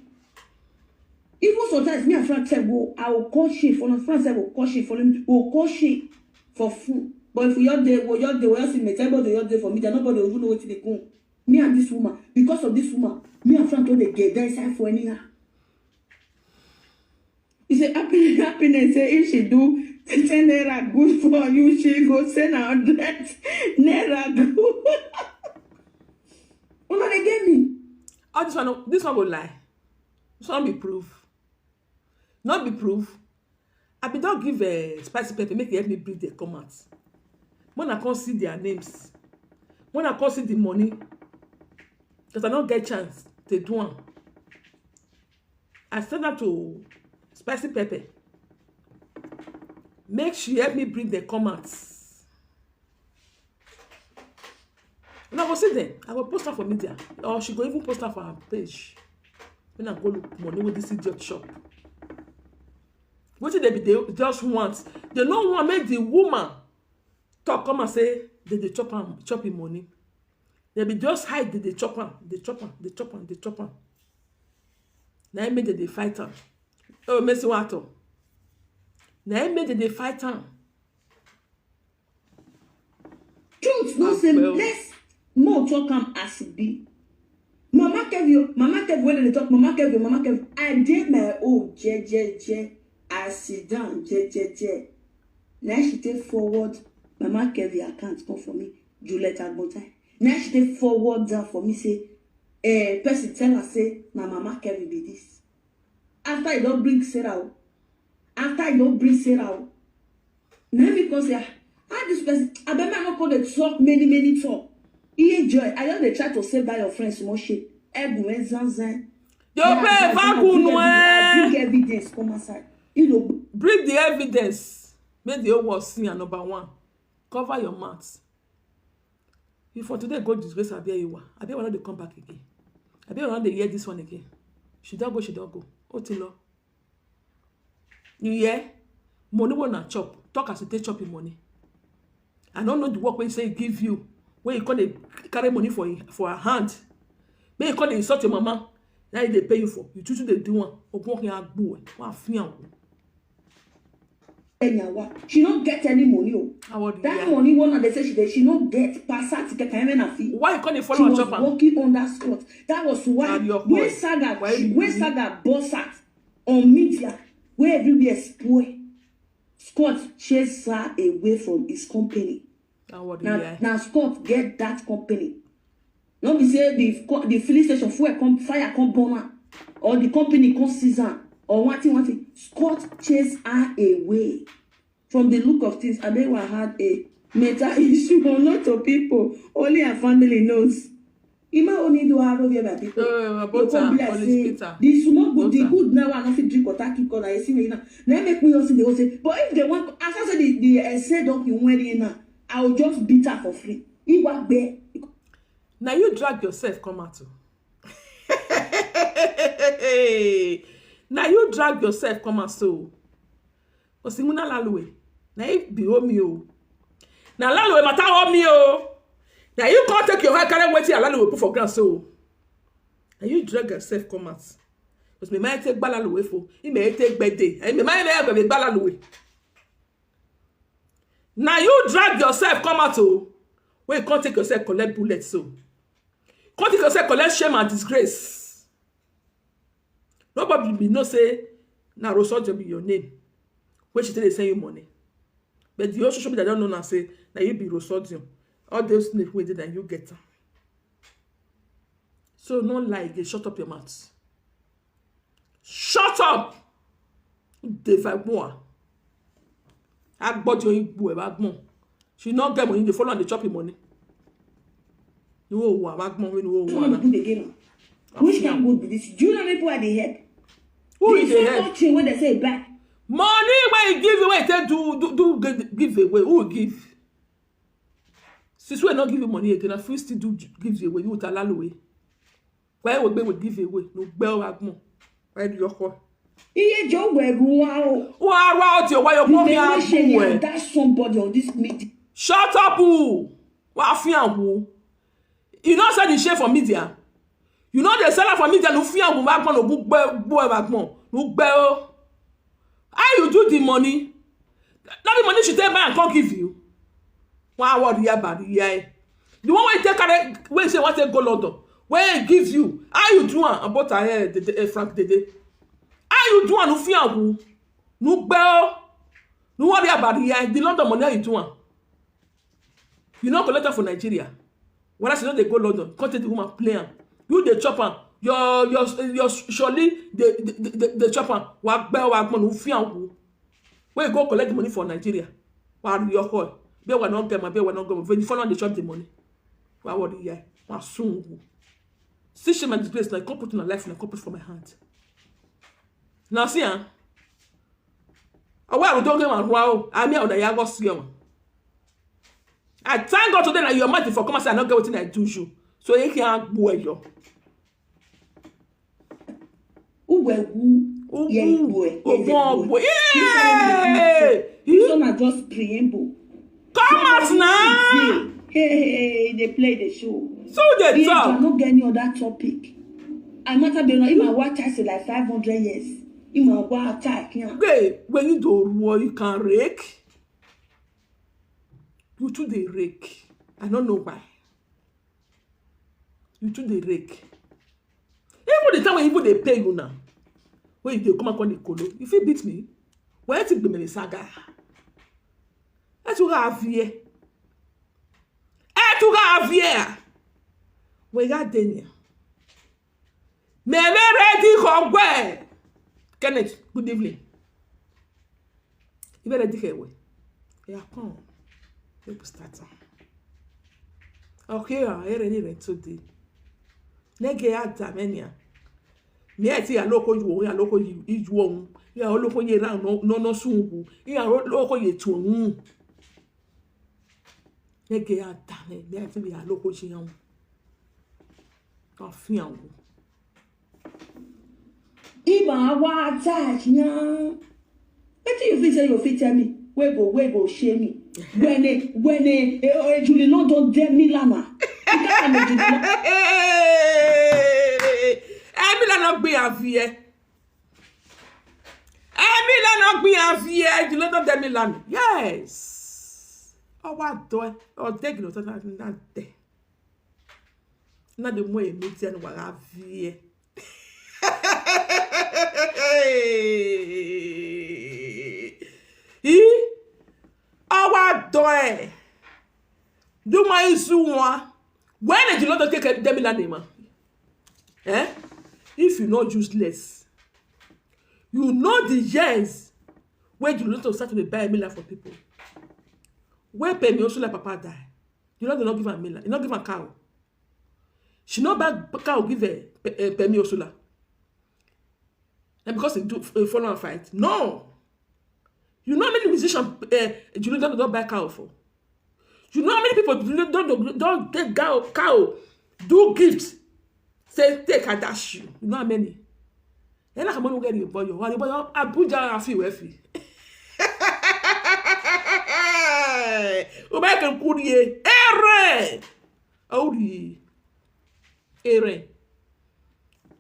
Even sometimes me and Frank said, well, I will call she for Frank said, will call she for him, will call she for food. But if we all day, we all day, we all see me, everybody all day for me, then nobody will know what they go. Me and this woman, because of this woman, me and Frank told the girl, there is time for anyhow. He said, happy, happiness, say if she do ten naira good for you, she go send a hundred naira good. Una dey get me. All this one, no- this one go lie. This one be proof. Not be proof. I be don give uh, spicy pepper make e help me bring the come out. When I come see their names, when I come see the money, because I no get chance to do am. I send am to spicy pepper. Make she help me bring the come out. Una go see them. I go post am for media, or she go even post am for her page. When I go look money with this idiot shop. Wetin they be they just want? They no want make the woman talk come and say they dey chop am chop him money. They be just hide they dey chop am, dey chop am, dey chop am, dey chop am. Na him make they dey fight am. Oh, Messi Wato. Na him make they dey fight am. Truth no say Well. Let's more talk am as e be. Mama Kevin o, Mama Kevin, wey dem dey talk, Mama Kevin, Mama Kevin. I dey my own jejeje. I sit down jejeje. Na she take forward Mama Kevin account come for me, Juliet Agbotai. Na she take forward am for me say, eh, person tell her say na Mama Kevin be this. After e don bring Sarah o, after e don bring Sarah o, na me come say, "Ah, how this person?" Abeg, make I no come dey talk many many talk. Iye Joy, I just dey try to save that your friend small shit. Egun e zan zan. Yo, yeah, pay I vagu bring no, evi-, I eh. Bring evidence come outside. You know, bring the evidence. Make the whole world see am, number one. Cover your mouth. If for today go disgrace Abia Iwa, Abia Iwa no dey come back again. Abia Iwa no dey hear this one again. She don go, she don go. Otilo. You hear? Money wey una chop, talk as you take chop your money. I no know the work wey say give you, wey you come dey carry money for him, for her hand. Make you come dey insult your mama. Na him dey pay you for. You too too dey do one. Ogun okin agbo e. Wa fi hàn. She no get any money o. That yeah. Money one dey say she dey, she no get pass her ticket and even her fee. Why you come dey follow her chop am? She was working under Scott. That was why when Saga, when Saga burst out on media, where everywhere spoil, Scott chase her away from his company. Now, now Scott get that company. No be say the co-, the filling station fuel come, fire come burn am, or the company come seize am, or one thing, one thing. Scott chase her away. From the look of things, Abewa had a mental issue, unknown to people. Only her family knows. Ima only do her over my people. Uh, you come be like say the small good, the good now I no fit drink water keep corner. You see me now. Now make me also dey say, but if they want, as I say the, the uh, said up you went in now, I will just beat her for free. Iwa gbe. Now you drag yourself come out. Now you drag yourself come out so. Osimuna Lalue, na him be owe me o. Na Lalue matter owe me o. Na you come take your hand carry wetin Lalue put for ground so. Na you drag yourself come out. Because me might take gba Lalue for, he may take birthday. And me might never be gba Lalue. Na you drag yourself come out o. When you come take yourself collect bullet so. Come take yourself collect shame and disgrace. Nobody be know say na Rosojo be your name. When she tell they send you money. But the whole social media don't know now say na you be Rosojo. All those names wey dey that you get am. So no lie again, shut up your mouth. Shut up! Devagboa. Agbọjọ igbo ẹ bá gbọn. She no get money, dey follow and dey chop him money. You owe her, bá gbọn, you owe her. Good again. Which kind good be this? Do you know people I dey help? Who is dey help? Thing when they say back. Money wey he give away, take do, do, do give away. Who give? Since we not give you money again, I feel still do give away. You with Alalowe. Why would we give away? No bell agmo. Why do you call? Iye jo we ruwa o. Wa wa o ti o wa yo mo mi a. That somebody on this media. Shut up o. Wa fi an wo. You know say the share for media. You know they sell am for media. No fi an wo wa gbon, no gbo gbo wa gbon. No gbe o. How you do the money? Not the money she take buy and come give you. One word here, bad here. The one wey take carry, wey say want to go London, wey give you. How you do am about her head, the, the, eh, Frank Dede? How you do am? No fear who? No bell. No worry about here. The London money, how you do am? You no collect am for Nigeria. When I say no, they go London. Come take the woman play am. You dey chop am. Your your your surely dey dey dey dey chop am. Wa gbe wa gbon, no fear who? Wey go collect the money for Nigeria. Wa ri ọkọ ẹ. Be wa no get ma, be wa no get ma. When you follow dey chop the money. Wa worry here. Wa soon go. See shame and disgrace, like, come put una life, like, come put for my hand. Now see, huh? Awa we don't get one. Wow. I mean, I go see you. I thank God today that your mouth for come and say I no get wetin I do you. So you can't go your. Uwe wu, ye wu, ye wu, wu. This one na just preamble. Come out now. Hey, hey, they play the show. So they talk. I no get any other topic. I matter be no, if my watch I say like five hundred years. If my watch I can't. Hey, when you do what you can rake, you too dey rake. I don't know why. You too dey rake. Even the time wey even dey pay you now, wey you dey come and come dey kolo, you fit beat me? Wetin be many saga? Etuga avie. Etuga avie. We got Daniel. Meme ready for where? Kenneth, good evening. You better dig away. Yeah, come. People start. Okay, I already read today. Nege adamenia. Mi ati aloko ju, aloko ju, iju ohun. Ya oloko ye ran no, no, no sungu. Ya oloko ye tu ohun. Nege adame, mi ati bi aloko ji ohun. Afian. Iba wa touch yan. Wetin you fit say you fit tell me? We go, we go shame me. When a, when a, a, a Julie London dem me lana. You can't make Julie London. Emila no gbin avie. Emila no gbin avie. Julie London dem me lana. Yes. Ọwọ́ àdọ́ ẹ, ọ̀dẹ́ ìgbìmọ̀ tó náà dẹ̀. Náà lè mú èmi tí ẹnu wàrà avie. Ih, ọwọ́ àdọ́ ẹ. Do my issue one. When did you not take Demi Lanima? Eh? If you not useless, you know the years where you not start to dey buy Emila for people. Where Pemi Osula papa die, you not, not give am Emila, you not give am cow. She not buy cow give her, Pe-, eh, Pemi Osula. And because they do, eh, follow and fight. No. You know how many musicians, eh, Julie don't, don't buy cow for? You know how many people Julie don't, don't, don't take cow, cow, do gift, say, "Take and dash you." You know how many? Ẹ náà kà mọ́ ní wọ́n gẹ̀rì ìbọyọ̀, wọ́n ìbọyọ̀ Abuja àfi ìwé fi. Ó bá kẹ́ kúrìí, ẹ̀rẹ̀. Ó rí ẹ̀rẹ̀.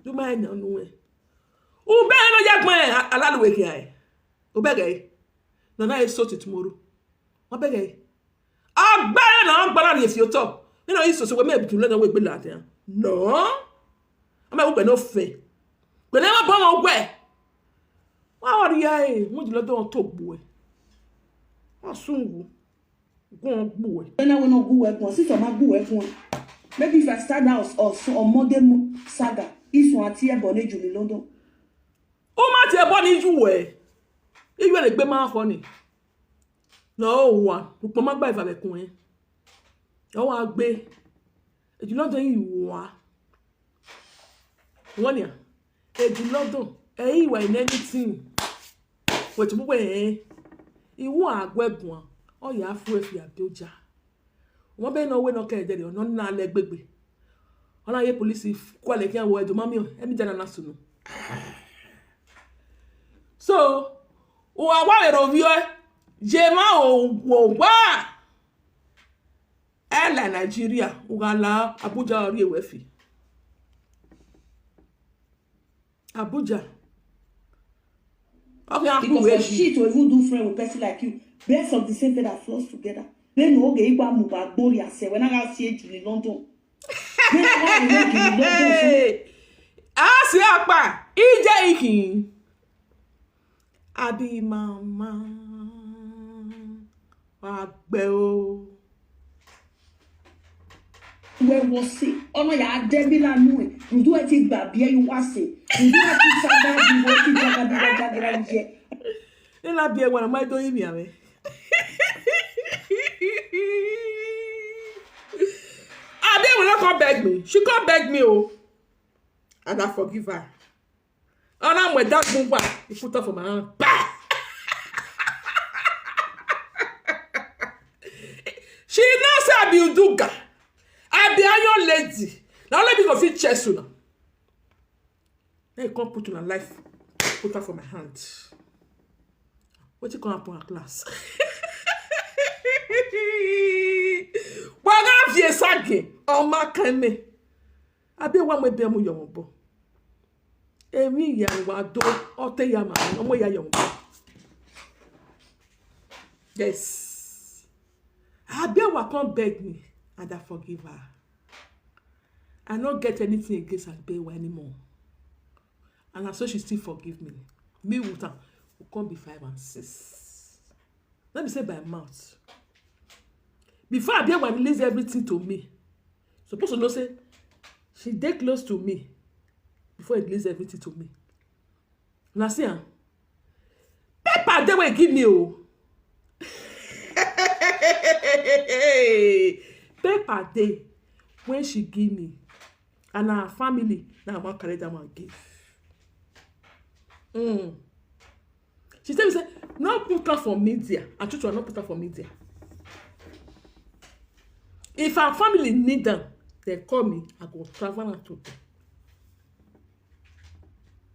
Ló máa ń nà nù ẹ̀. Ó bẹ́ẹ̀ ló yẹ gbọ́n ẹ̀ alálùwẹ̀ kìí ẹ̀. Ó bẹ́ẹ̀ gẹ̀ ẹ̀. Nana ẹ̀ sọ́ọ̀tì tomorrow. Wọ́n bẹ́ẹ̀ gẹ̀ ẹ̀. Agbára náà ń gbára rèé fi ó tọ̀. Nínú yìí sọ̀sọ̀ wẹ́mẹ̀ ìbùtù lẹ́nu owó ìgbélé àti ẹ̀. No. Ọmọ ìwé pẹ̀lú ọ̀fẹ́. Pẹ̀lú ẹ̀ wọ́n bọ́ wọn wẹ̀. Wọ́n á wọ̀ rí ẹ̀, wọ́n jùlọ tó wọn tó gbò ẹ̀. Wọ́n sún wò. Gún wọn gbò ẹ̀. When I wanna go work one, since I'm a go work one. Maybe if I start house or so on Monday mo-, saga, this one at here, but Julie London. Ó má ti ẹ̀ bọ́ ní ju ẹ̀. Iyú ẹ̀ lè gbé máa fọ́ ni. Lọ ó wà. Púpọ̀ má gbà ìfàbẹ̀kùn ẹ̀. Lọ́wọ́ á gbé. Èjì lọ́dọ̀ yìí wà. Wọ́n ní à. Èjì lọ́dọ̀. Ẹ̀yìn ìwà in anything. Wẹ̀tí púpọ̀ ẹ̀. Ìwọ àgọ́ ẹ̀gùn à. Ọ̀yà á fún ẹ̀fì àbí ọjà. Wọ́n bẹ́ẹ̀ náà wé náà kẹ́ ẹ̀dẹ̀ rẹ̀. Ọ̀nà náà lẹ gbégbé. Ọ̀nà ayé polisi kú alẹ́ kí wọ́n ẹ̀dùn mọ́mí ọ̀. Ẹ̀mí jẹ́ nana sùnù. So, wà wá èrò bí ẹ. Jẹ́ máa ò wò wá. Airline Nigeria, Uganda, Abuja, orí ewé fi. Abuja. Okay, I'm Because cool for with you. Shit to even do friend with person like you. Birds of the same feather flock together. Then no okay, you go move back, Boria say, when I got see Julie London. Then I got see Julie London. Hey! I see Akpa, E J Ikin. Abi mama. Wà á gbẹ o. Where was it? Ọmọ yà á dẹ́bí lánú ẹ̀. Ǹdú ẹ ti gbà bí ẹ yín wá sí. Ǹdú ẹ ti sábà bí wọ́n ti jágàdúrà jágàdúrà yẹ. Nílá bí ẹ wà, àmọ́ ẹ tó yí mi àmì. Abi will not come beg me. She come beg me o. And I forgive her. Ọ̀nà àmọ̀ ẹ̀dá gbogbo à, he put up for my hand. Bah! She know say I be Uduga. I be Iron Lady. Na only me go fit chase una. Then you come put una life, put am for my hand. Wetin come happen at last? Wàá fi èsàgè, ọmọ akẹ́mi. Àbí wàá mọ ẹbí ọmọ yọ̀wọ̀ bọ̀? Èmi ìyàwó àdó, ọtẹ ìyá màmá, ọmọ ìyá yọ̀wọ̀ bọ̀. Yes. Abewa come beg me and I forgive her. I no get anything against Abewa anymore. And na so she still forgive me. Me with am, we come be five and six. Let me say by mouth. Before Abiola release everything to me, suppose to know say she dey close to me before he release everything to me. Una see am? Paper dey wey he give me o. Paper dey wey she give me, and na her family na I wan carry that one give. Mm. She tell me say, "No put am for media." And true true, I no put am for media. If her family need am, dem call me, I go travel am to them.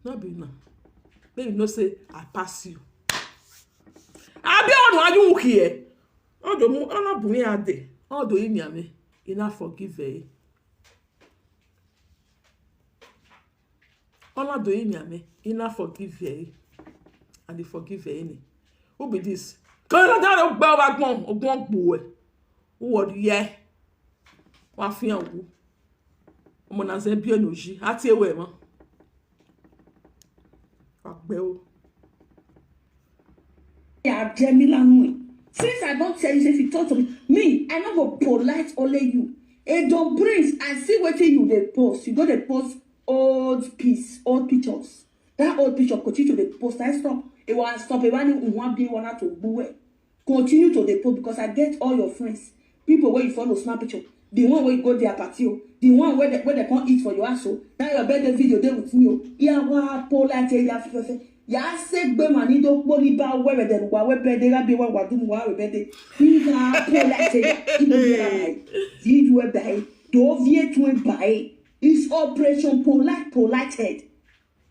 No be now. Make you know say I pass you. Abi ọnụ ajụ nwoke ya. Ọdụ mụ, ọnụ bụ ya dị. Ọdụ imi ame. Ị na-forgive ya. Ọnụ ọdụ imi ame. Ị na-forgive ya. And they forgive ya. Who be this? Kọ́lá dára ó gbá ọba gbọ́n, ọgbọ́n gbò ẹ̀. Who are you? Wọ́n á fi hàn wò. Ọmọ náà ṣe bí ẹnu òjì. Á ti ewé mọ́. Wà gbẹ́ o. Yeah, Jamila Nwe. Since I don't tell you, if you talk to me, me, I no go polite only you. Edon Prince, I see wetin you dey post. You go dey post old piece, old pictures. That old picture continue to dey post. I stop. It was stop. It was one be one to bue. Continue to dey post because I get all your friends. People where you follow snap picture. The one where you go their party. Oh. The one where they, where they can't eat for your ass. Oh. Now your birthday video dey with me. Oh. Yeah, wa polite. Yeah, fefefe. Ya se gbe ma ni do po ni ba we we de wa we be de ga bi wa wa du wa we be de. Ni ga polite. Ibu ya bai. Di du e bai. Do vie tu e bai. Is operation polite, polite head.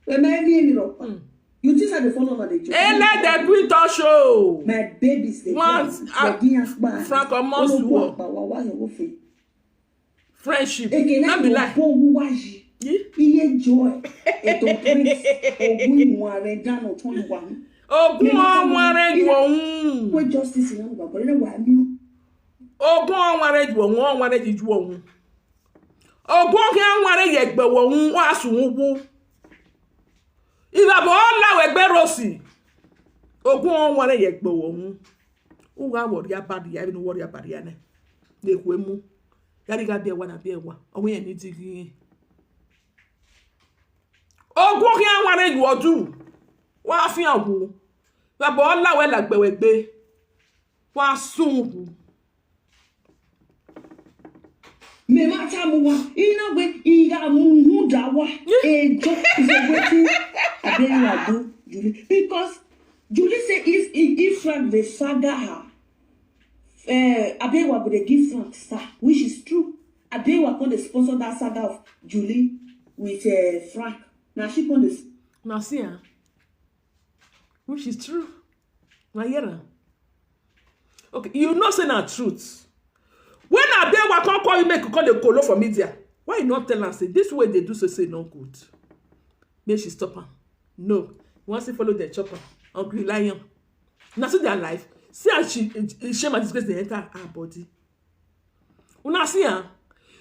We me ni ni ro. You think I dey follow na dey joke? Ele the Quinto show. My babies dey Once, dance. ah, They give us back. Frank Omosuo. Olugbo apa wa wa your face. Friendship. Eke No na be yo lie. po wu wa yi. Yi. Iye joy. Edon Prince. Ogun imu are dano ton wa mi. Ogun ọnwa rẹ ju òun. We justice in Anugba, but then why me? Ogun ọnwa rẹ ju òun, ọnwa rẹ ju òun. Ogun ọkẹ ọnwa rẹ yẹ gbẹ òun, wá sùn wú. Ìbàbọ̀ ọ̀làwẹ̀ gbẹ rọ̀sì. Ogun ọnwa rẹ yẹ gbẹ òun. Wúwa wọ̀rí abadìyà, inú wọ̀rí abadìyà náà. Lè kú emu. Yàrá ìgbà bí ẹ wà nàbí ẹ wà. Ọwọ́ yẹn ní ti rí yẹn. Ogun ọkẹ ọnwa rẹ ju ọdún. Wá fi hàn wò. Ìbàbọ̀ ọ̀làwẹ̀ làgbẹ̀wẹ̀ gbé. Wá sùn wú. Me ma ta mu wa. Ina we iga mu hu da wa. Ejo is a wetin Abewa do Julie. Because Julie say if, if, if Frank dey saga her, uh, Abewa go dey give Frank star, which is true. Abewa come dey sponsor that saga of Julie with uh, Frank. Na she come dey s- Na see am. Which is true. Na hear am. Okay, you know say na truth. When Abewa come call you make you come dey kolo for media, why you no tell am say this way they do so say no good? Make she stop am. No, you wan still follow dem chop am. Hungry lion. Na so their life. See as she, shame and disgrace dey enter her body. Una see am?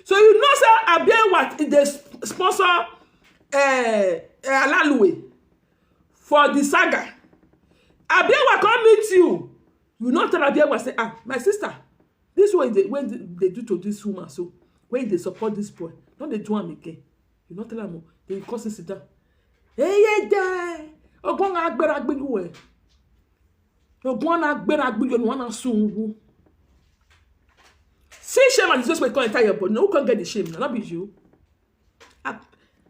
So you know say Abewa dey sp- sponsor uh, uh, Alalue for the saga. Abewa come meet you. You no tell Abewa say, ah, my sister, this way they, when they do to this woman, so when they support this boy, no dey do am again. You no tell am o. They cause sit down. Hey, yeah, there. Ogun agbera gbigbu e. Ogun na agbera gbigbu no na sungu. See shame and disrespect come enter your body. No, who can't get the shame? No be you. Ah,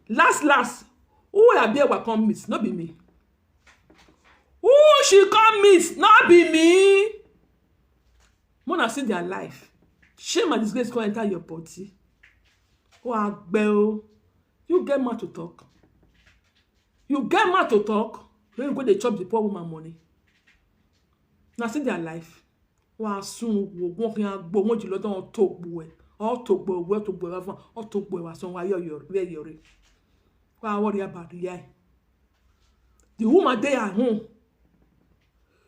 last, last, who Abewa come miss? No be me. Who she come miss? No be me. Mona see their life. Shame and disgrace come enter your body. Oh, Agbeo. You get mouth to talk. You get mouth to talk. When you go dey chop the poor woman money. Na see their life. Wa sun wo won fi agbo won ji lodo to gbo e. O to gbo we to gbo wa fun. O to gbo wa son wa yo yo re yo re. Wa worry about the eye. The woman dey at home.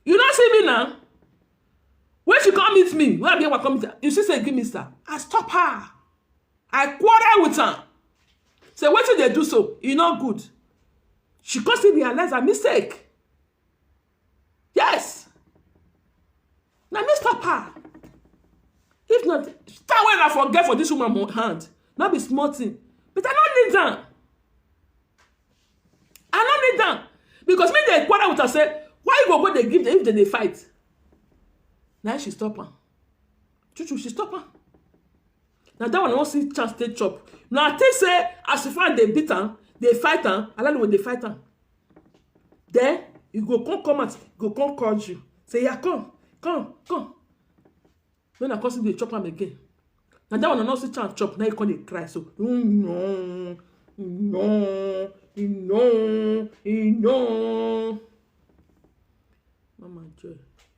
You no see me now. When she come meet me, when I be come meet her, you see say give me star. I stop her. I quarrel with her. Say wetin dey do so, e no good. She come still realize her mistake. Yes. Na me stop her. If not, time wey I forget for this woman mo-, hand, no be small thing. But I no need am. I no need am. Because me dey quarrel with her say, why you go go dey give them if they dey fight? Now she stop am. True true, she stop am. Now that one I no see chance take chop. Now I think say as if I dey beat am, dey fight am, I like the way dey fight am. Then you go come come out, go come call you. Say, yeah, come, come, come. When I come see dey chop am again. Now that one I no see chance chop, now you come dey cry. So, no, no, no, no. Mama Joy,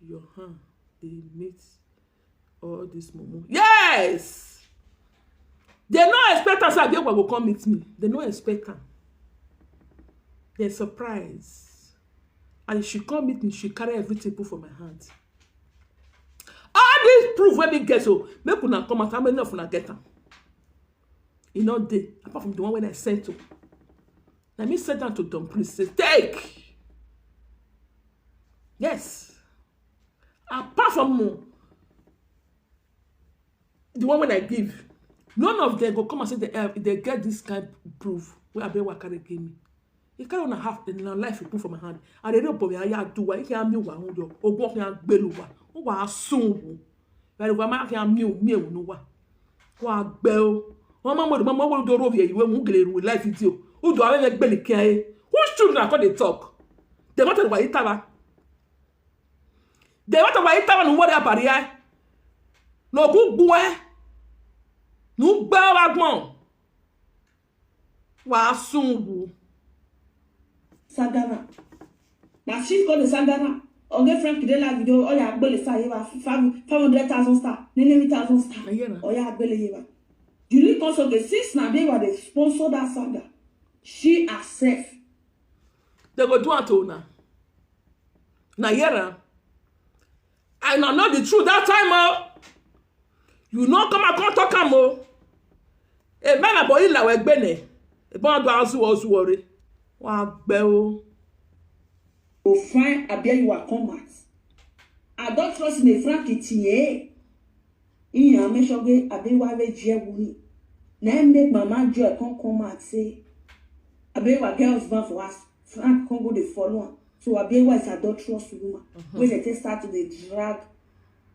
your hand dey meet all this mumu. Yes! They no expect am say Abiogba go come meet me. They no expect am. They surprise. And she come meet me, she carry everything put for my hand. All this proof wey me get, so make una come out. How many of una get am? E no dey, apart from the one wey I sent to. Na me send am to Don Prince, say, take. Yes. Apart from, uh, the one wey I give, none of them go come and say they, uh, they get this kind proof wey Abiogba carry give me. He carry una half the na life he put for my hand. I dey rub my eye, do wa, he can me wa, ogun can gbelu wa, o wa sun wu. Very wa ma can me, me wu no wa. Wa gbe o. Wọ́n máa ń mọ̀rọ̀, máa ń mọ̀rọ̀ dọ́rọ̀ bí ẹ̀yìn wẹ́n mú gèlè rú live video. Ó dùn àwọn ẹgbẹ́ lè kí ẹ. Whose children are called dey talk? They want to wà yí tara. They want to wà yí tara nù wọ́n rí àbàrí ẹ. Nà ògùn gbú ẹ. Nù gbẹ́ ọ wá gbọ̀n. Wà á sùn wù. Sagara. Na she call the Sagara. Oge Frank dey live video. Oya agbele sa yeba five hundred thousand star. Nine thousand star. Ayé na. Oya agbele yeba. Julie Konsoge, since na Abiogba dey sponsor that saga, she herself. They go do am to una. Na hear am. I na know the truth that time o. You no come and come talk am o. E bá na boy la we gbene. E bá do azu ozu ore. Wa gbe o. Go find Abiogba come out. I don't trust in a Frank Etienne. Iya make sure say Abiogba we je wuni. Na im make Mama Joy come come out say Abiogba get husband for us. Frank come go dey follow am. So Abiogba is adulterous woman. Wey dey take start to dey drag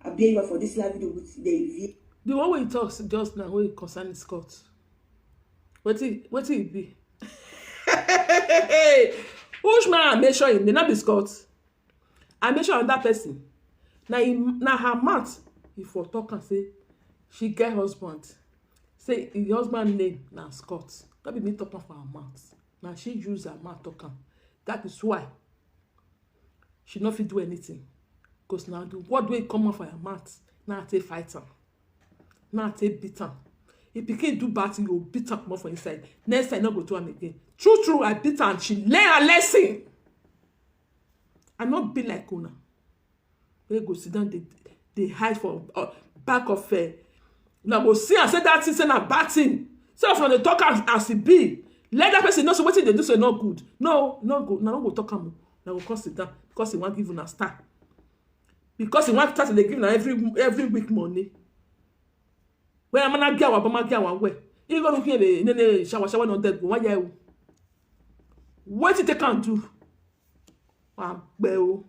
Abiogba for this live video with the V. The one wey you talk s-, just now, wey concern Scott. Wetin, wetin e be? Which man I make sure him name? No be Scott. I make sure another person. Na him, na her mouth. If for talk and say she get husband, say his husband name na Scott. No be me talk am for her mouth. Na she use her mouth talk am. That is why she no fit do anything. Because na the word wey come out for her mouth, na take fight am. Na take beat am. If pikin do bad thing, you go beat am comot for inside. Next time, no go do am again. True, true, I beat am. She learn her lesson. I no be like una. Wey go sit down, dey, dey hide for, uh, back of, uh, una go see and say that thing, say na bad thing. So if una dey talk as, as e be, let that person know say wetin dey do so no good. No, no go, una no go talk am o. Una go come sit down because he wan give una star. Because he wan start to dey give una every, every week money. When I'm gonna get our, I'm gonna get our way. You go look here, ne, ne, shower, shower, no dead. Why you? What did they can do? Wa gbe o.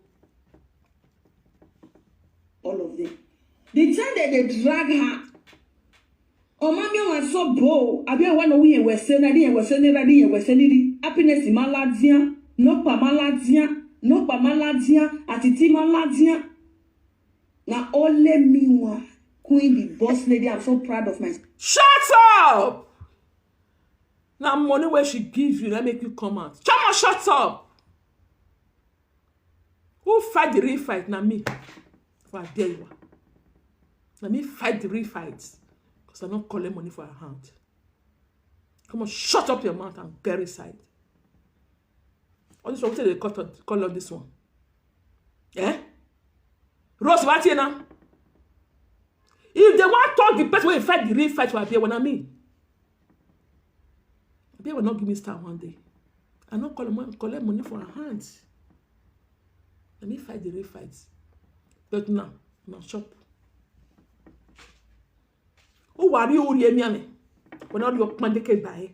All of them. The time that they drag her, oh, mommy was so bold. I be one of we were saying, I didn't was saying, I didn't was saying, happiness in Maladia, no pa Maladia, no pa Maladia, atiti Maladia. Now only me one queen, the boss lady. I'm so proud of myself. Shut up! Na money wey she give you, na make you come out. Chama, shut up! Who fight the real fight? Na me. For Adewa. Na me fight the real fight. Because I no collect money for her hand. Come on, shut up your mouth and get inside. All this one, wetin they call, call all this one? Eh? Rose, what here now? If they want talk the person wey fight the real fight for Abiogba, na me. Abiogba will not give me star one day. I no collect money, collect money for her hand. Na me fight the real fight. But now, na chop. Who worry you, Uriemi? When all your pandeke die.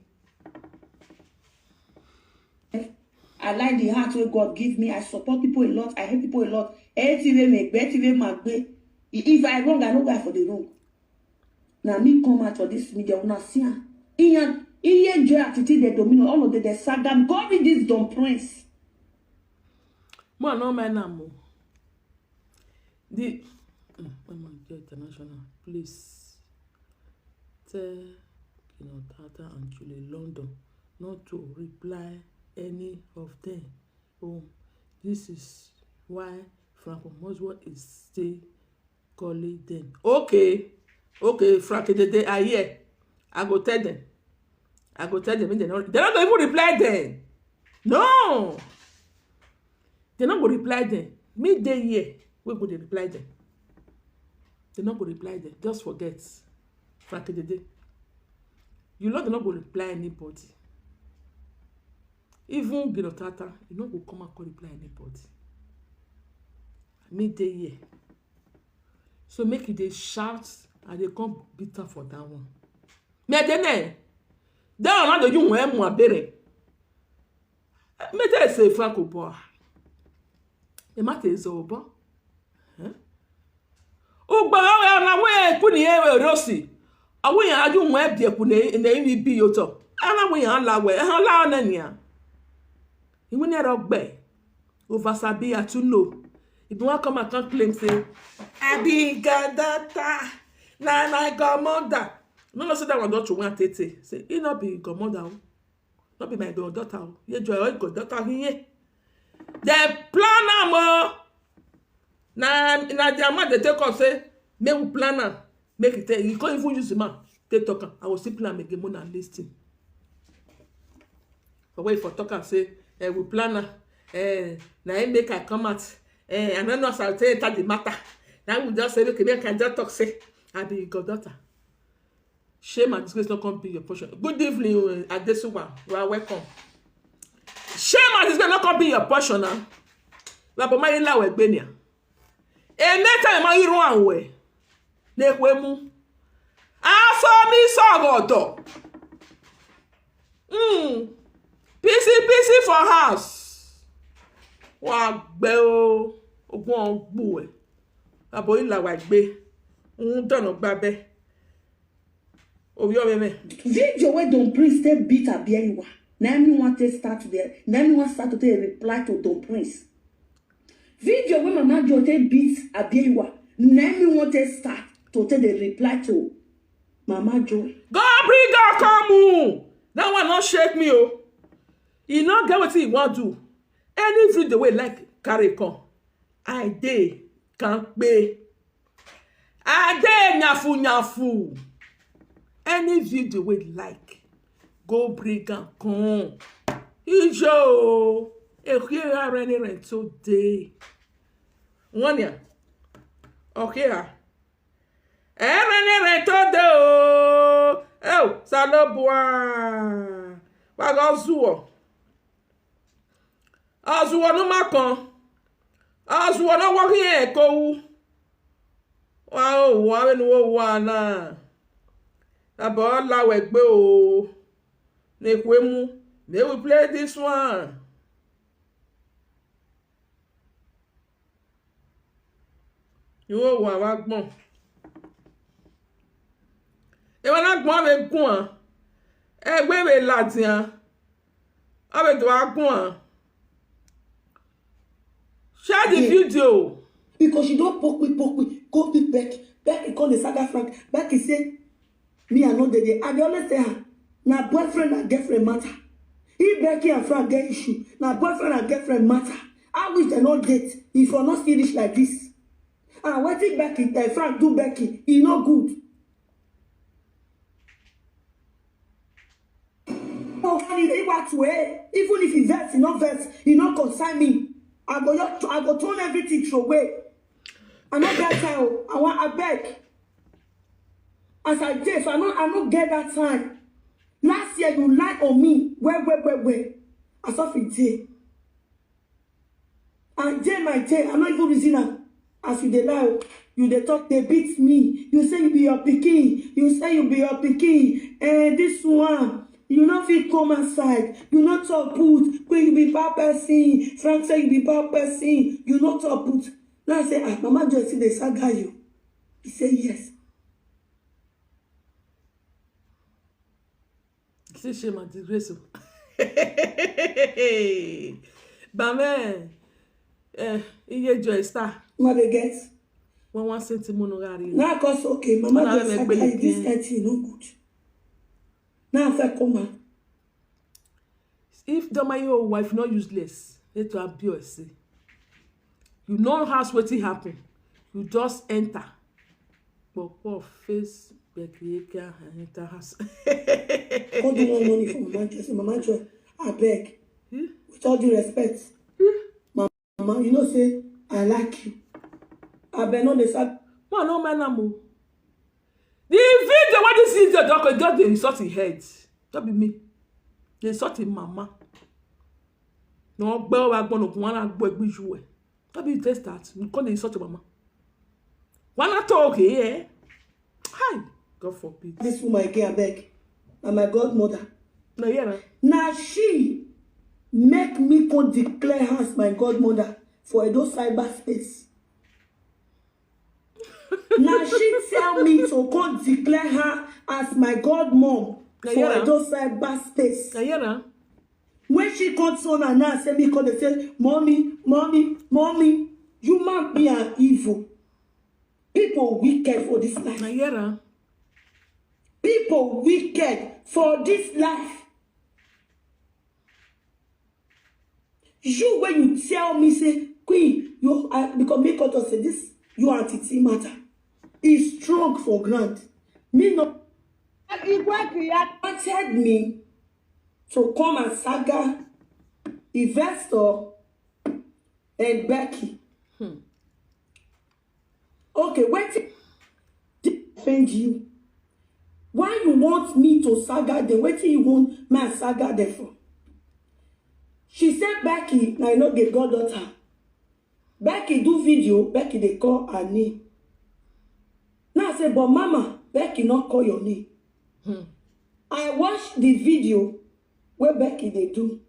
I like the heart wey God give me. I support people a lot. I help people a lot. Anything wey make, anything wey make. If I wrong, I no go for the wrong. Na me come out for this media, una see am. Iyan, iye joy attitude dey domino. All of them dey saga me. God read this Don Prince. Mo no mind am o. The mm, oh my God, international, please tell Kino Tata and Julie London not to reply any of them. Oh, this is why Franco Moswo is still calling them. Okay, okay, Frank Edede, I hear. I go tell them. I go tell them. They not, they not even reply them. No, they not go reply them. Me dey here. We go dey reply them. They not go reply them. Just forget. Frank Edede. You know they not go reply anybody. Even Gino Tata, you no go come and come reply anybody. Me dey here. So make you dey shout and dey come beat am for that one. Me dey ne. That one na do you wen mu abere. Me tell say Franco boy. E ma te zo bo. Eh? Ugba ya na we ku ni e we rosi. Awu ya aju mu e bi ku ne ne ni bi yo to. Ana we ya la we, ha la na ni a. Iwu ne ro gbe. Over sabi atuno. If you wan come and come claim say I be God daughter, na my godmother. No, no, say that one don too one tete. Say e no be godmother o. No be my daughter o. Ye joy, your goddaughter here. Dem plan am o. Na na their man dey take us say make we plan am. Make e tell you, you can't even use the man. Take talk am. I will still plan am again more than listen. But wait for talk am say eh, we plan am. Eh, na him make I come out. Eh, I don't know as I take enter the matter. Now we just say make make I just talk say I be your goddaughter. Shame and disgrace not come be your portion. Good evening, uh, Adesuwa. You are welcome. Shame and disgrace not come be your portion now. Baba ma ila we gbe ni a. E meta ma iru anwe. Ne kwe mu. Aso mi so godo. Mm. Pisi pisi for house. Wa gbe o. Ogun ogbu e. Abo ila wa gbe. Un dono gba be. Obi omeme. Video wey Don Prince take beat Abiaiwa. Na me want to start there. Na me want start to take reply to Don Prince. Video wey Mama Joy take beat Abiaiwa. Na me want to start to take the reply to Mama Joy. Go bring her come o. That one no shake me o. E no get wetin e wan do. Any video wey like carry come. I dey kampe. I dey nyafu nyafu. Any video wey like, go bring am come. Ijo o, ehie arene rento dey. One ya, okay ha. Erene rento dey o. Oh, Salobua. Wa go zuo. Azuwo no makan. Azuwo no wo hie ko wu. Wa o wa we no wo wa na. Abo la we gbe o. Ne kwe mu. May we play this one. Iwo wa wa gbon. E wa na gbon we gun an. E we we ladian. Abe do agun an. Share the video. Because she don poke me, poke me, go meet Becky. Becky call the saga Frank. Becky say, me I no dey there. I dey always tell her, na boyfriend and girlfriend matter. If Becky and Frank get issue, na boyfriend and girlfriend matter. I wish dem no date if I no see reach like this. And wetin Becky, uh, Frank do Becky, e no good. Oh, and if he what way, even if he vex, he no vex, he no concern me. I go, I go turn everything throw away. I no get time. I want, I beg. As I dey, so I no, I no get that time. Last year you lie on me. Where, where, where, where? I suffer day. And day my day, I no even reason am. As you dey lie, you dey talk, dey beat me. You say you be your pikin. You say you be your pikin. And this one, you no fit come outside. You no talk put. When you be bad person, Frank say you be bad person. You no talk put. Now I say, ah, Mama Joy still dey saga you. He say yes. Say shame and disgrace o. Bame, eh, iye Joy Star. Una dey get? One one cent mo no gari. Now I cause okay, Mama Joy saga you, this kind thing no good. Now I come out. If Doma your wife not useless, let to abuse. You know house wetin happen. You just enter. But poor face Becky enter house. Come do one money for Mama Joy. Say, Mama Joy, I beg. With all due respect, Mama, you know say I like you. I beg no dey sad. Man, no man am o. The video wey this idiot don come just dey insult him head. No be me. Dey insult him mama. No gbẹ wa gbọnọ kun wọn gbọ egbe ju ẹ. No be you take start. You come dey insult your mama. Wanna talk here? Hi. God forbid. This woman again, I beg. Na my godmother. No, yeah, na. Na she make me come declare her as my godmother for Edo cyberspace. Na she tell me to come declare her as my godmom Na for yeah, na. Edo cyberspace. Na, yeah, na. When she come turn her now, say me come dey say, "Mommy, mommy, mommy." Human being are evil. People wicked for this life. Na, yeah, na. People wicked for this life. You, when you tell me, say, "Queen, you are," because me come talk say this, you and Titi matter is strong for ground. Me no. Igwe Kiyat wanted me to come and saga investor and Becky. Okay, wetin dey offend you? Why you want me to saga them? Wetin you want me saga them for? She said, "Becky, na you know the goddaughter." Becky do video, Becky dey call her name. Now I say, "But Mama, Becky not call your name." I watch the video where Becky dey do.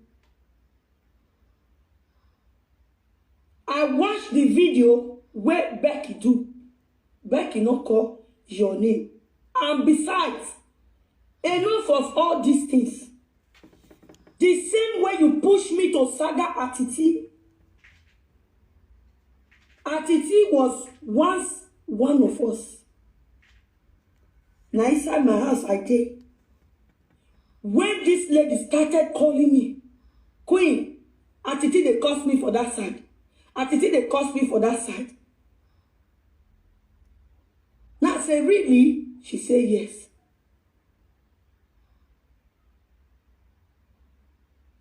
I watch the video where Becky do. Becky not call your name. And besides, enough of all these things. The same way you push me to saga Atiti. Atiti was once one of us. Now inside my house I dey. When this lady started calling me, "Queen, Atiti dey curse me for that side. Atiti dey curse me for that side." Now I say, "Really?" She say, "Yes."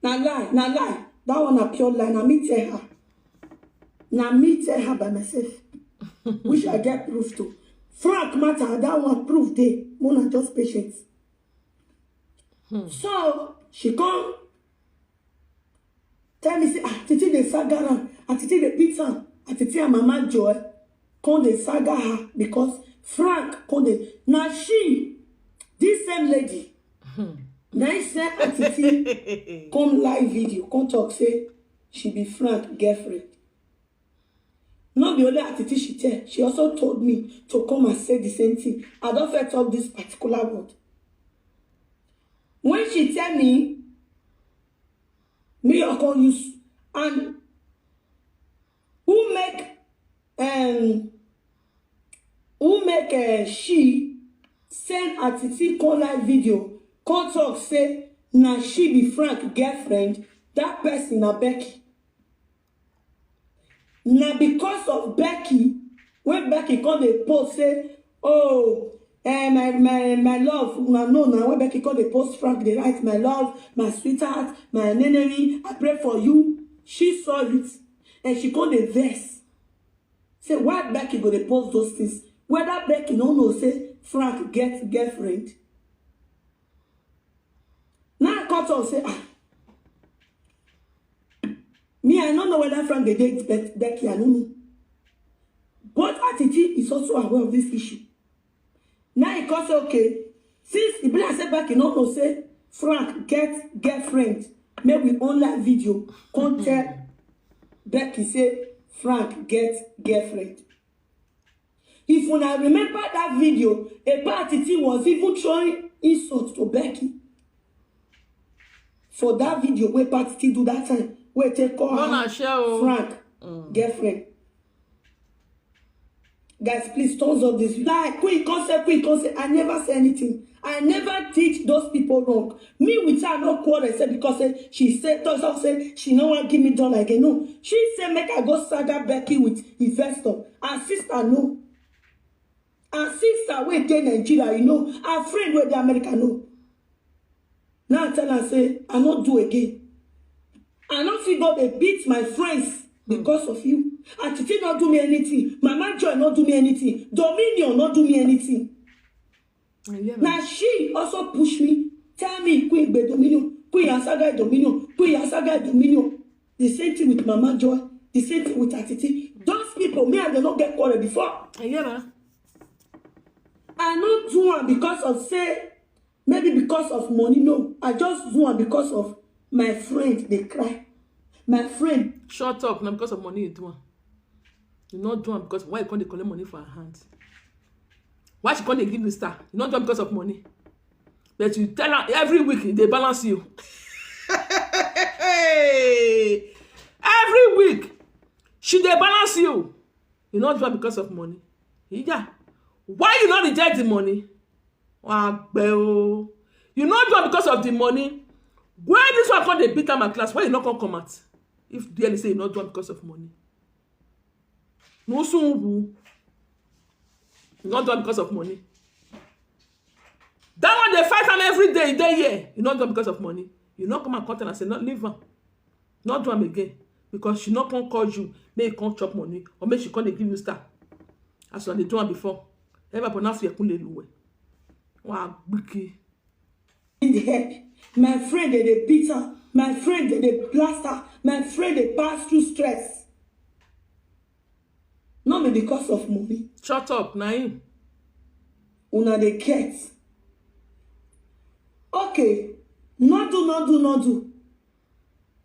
Na lie, na lie. That one na pure lie. Na me tell her. Na me tell her by myself. Which I get proof to. Frank matter, that one proof dey. Mona just patient. So she come tell me say, "Ah, Titi dey saga am, and Titi dey beat am, and Titi and Mama Joy come dey saga her because Frank come dey." Now she, this same lady, now she send Atiti come live video, come talk say she be Frank girlfriend. Not be only Atiti she tell, she also told me to come and say the same thing. I don't fit talk this particular word. When she tell me, me I come use, and who make, um who make, uh, she send Atiti come live video, come talk say na she be Frank girlfriend, that person na Becky. Na because of Becky, when Becky come dey post say, "Oh, eh, my my my love," una know na, when Becky come dey post Frank dey write, "My love, my sweetheart, my neneri, I pray for you." She saw it and she come dey vex. Say, why Becky go dey post those things? Whether Becky no know say Frank get girlfriend. Now I come talk say, "Ah, Me, I no know whether Frank dey date Bet- Becky, I no know. But Atiti is also aware of this issue. Now he come say, okay, since e be like say Becky no know say Frank get girlfriend, make we online video come tell Becky say Frank get girlfriend. If una remember that video, Epa Atiti was even throwing insult to Becky for that video wey Patiti do that time, wey take call Una her share o. Frank girlfriend. Guys, please thumbs up this. Like, quick, come say, quick, come say, I never say anything. I never teach those people wrong. Me with her no quarrel say because say she say, talk talk say she no wan give me dollar again. No, she say make I go saga Becky with investor. Her sister no. Her sister wey dey Nigeria, you know, her friend wey dey America no. Now I tell her say I no do again. I no fit go dey beat my friends because of you. Atiti no do me anything. Mama Joy no do me anything. Dominion no do me anything. Yeah, Now she also push me, tell me, Queen Gbe Dominion, Queen Asaga Dominion, Queen Asaga Dominion. The same thing with Mama Joy, the same thing with Atiti. Those people, me and them not get quarrel before. Yeah, na. I no do am because of say, maybe because of money. No, I just do am because of my friend dey cry. My friend, Shut up. Not because of money you do am. You not do am because why you come dey collect money for her hand? Why she come dey give you star? You not do am because of money. But you tell her every week they balance you. Every week she dey balance you. You not do am because of money. Yeah. Why you not reject the money? Wàá gbẹ o. You not do am because of the money. When this one come dey beat am at class, why you not come come out? If really say you not do am because of money. No soon who. You not do am because of money. That one they fight am every day, day here. You not do am because of money. You not come and cut and say, not leave am. Not do am again. Because she not come call you, make you come chop money, or make she come dey give you star. As you dey do am before. Ever pronounce your kunle luwe. Wàá gbìkì. in the head. My friend dey dey beat her. My friend dey dey blast her. My friend dey pass through stress. Not be because of money. Shut up, na him. Una dey get. Okay, no do, no do, no do.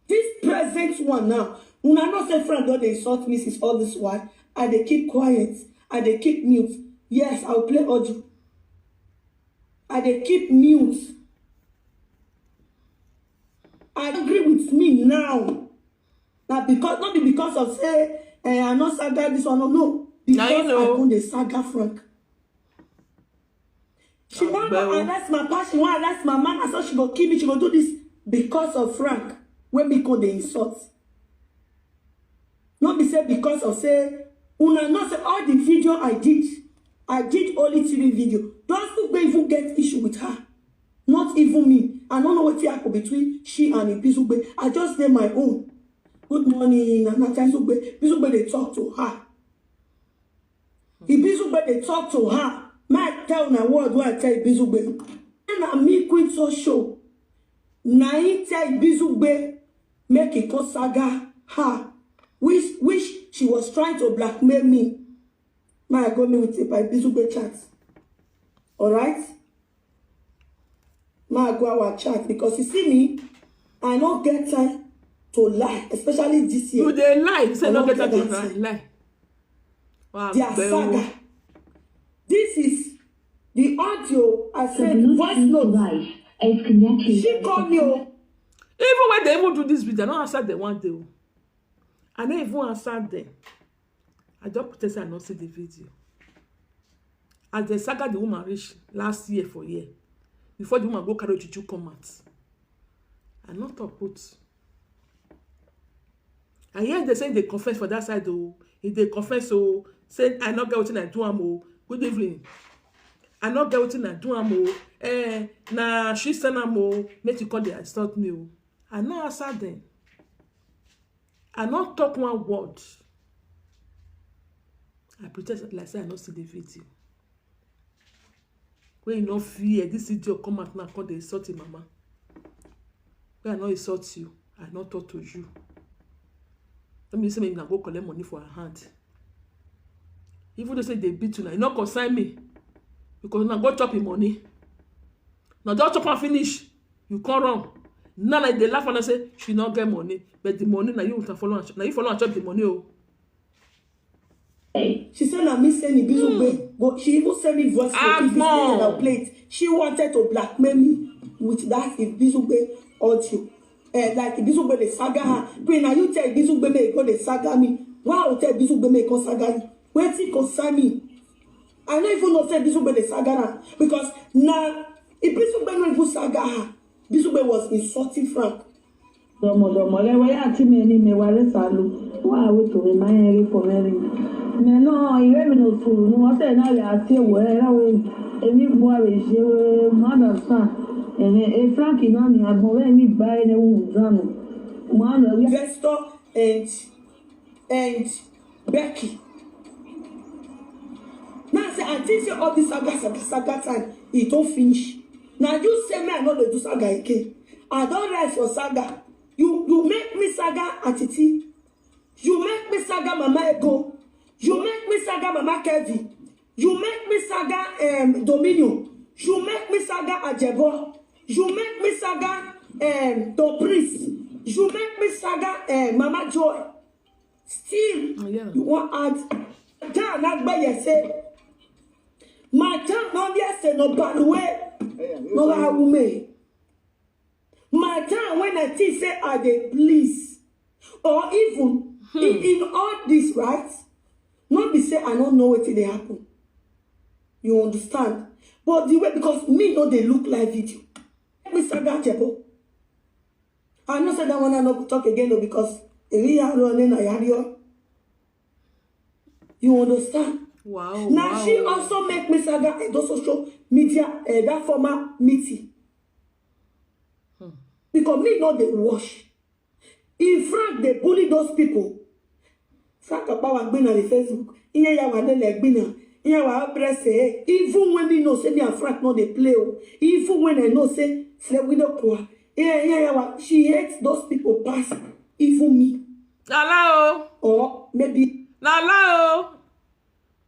This present one now, una know say friend don dey insult me since all this while. I dey keep quiet. I dey keep mute. Yes, I will play audio. I dey keep mute. I agree with me now. Na because, not be because of say, eh, I no saga this one, no, no. Na you Because know. I come dey saga Frank. She wan Abeg o. arrest my passion, wan arrest my man, so she go kill me, she go do this because of Frank. When me come dey insult. Not be say because of say, una know say all the video I did, I did only three video. Those two people even get issue with her. Not even me. I don't know what happened between she and Ibizugbe. I just did my own. Good morning, Nana Ibizugbe. Ibizugbe dey talk to her. Ibizugbe dey talk to her. Make I tell una word wey I tell Ibizugbe. Na me Queen Talk Show. Na him tell Ibizugbe make he come saga her, which which she was trying to blackmail me. Make I go meet with Ibizugbe chat. Alright? Make I go our chat because you see me, I no get time to lie, especially this year. You dey lie. You say I no no get get time to that lie. thing. Lie. Wàá Their gbẹ o. Saga. This is the audio I The sent, voice Bluetooth note. Device is connected. She call me, oh, Even when they even do this video, I don't answer them one day o. I no even answer them. I just pretend say I no see the video. As they saga the woman reach last year for year, before the woman go carry chuchu come out, I no talk put. I hear they say they confess for that side o. If they confess o, say I no get wetin I do am o. Good evening. I no get wetin I do am o. Eh, na she send am o. Make you come dey insult me o. I no answer them. I no talk one word. I pretend like say I no see the video. When you no fear, this idiot come out now, come dey insult him mama. When I no insult you, I no talk to you. Let me say, make una go collect money for her hand. Even though say they beat you, now you no concern me, because una go chop him money. Now just chop and finish, you come run. Now like they laugh and I say she no get money, but the money now you will follow and chop. Now you follow and chop the money. Oh. She say na me send Ibizugbe. Go, she even send me voice note. If you see that I'll play it. She wanted to blackmail me with that Ibizugbe audio. Eh, like Ibizugbe dey saga her. Queen, na you tell Ibizugbe make e go dey saga me. Why I go tell Ibizugbe make e come saga you? Wetin concern me? I no even know say Ibizugbe dey saga her, because na Ibizugbe no even saga her. Ibizugbe was insulting Frank. Domo domo le we ya ti me ni me wa le salu. Wa we to me ma eri for me ri. Me no, ire mi no suru. No wa se na ya ti we ra we. Emi bo we je we ma da sa. Eh, eh, Frank na ni agbon we mi ba e ne wu danu. Ma no ya. Investor and and Becky. Now I say, I think say all this saga, saga, saga time, e don finish. Now you say me I no dey do saga again. I don rest for saga. You you make me saga Atiti. You make me saga Mama Ego. You make me saga Mama Kevi. You make me saga um, Dominion. You make me saga Ajebo. You make me saga um, the priest. You make me saga um, Mama Joy. Still, Oh, yeah. You wan add? Madam Agbeye say, Madam no be say no balùwẹ̀, no la wume. Madam, when I think say I dey please, or even in, in all this, right? No be say I no know wetin dey happen. You understand? But the way, because me no dey look live video. Let me saga Jebo. I know say that one I no go talk again o, because Eri ya ro ni na ya ri o. You understand? Wow. Now Wow. She also make me saga and also show media uh, that former meeting. Because me no dey wash. If Frank dey bully those people, Frank Akpawa gbin on the Facebook. Iye ya wa lele gbin on. Iye wa press eh. Even when me know say me and Frank no dey play o. Even when I know say Flewino Kwa. Iye iye ya wa. She hates those people pass even me. Lala o. Or maybe Lala o.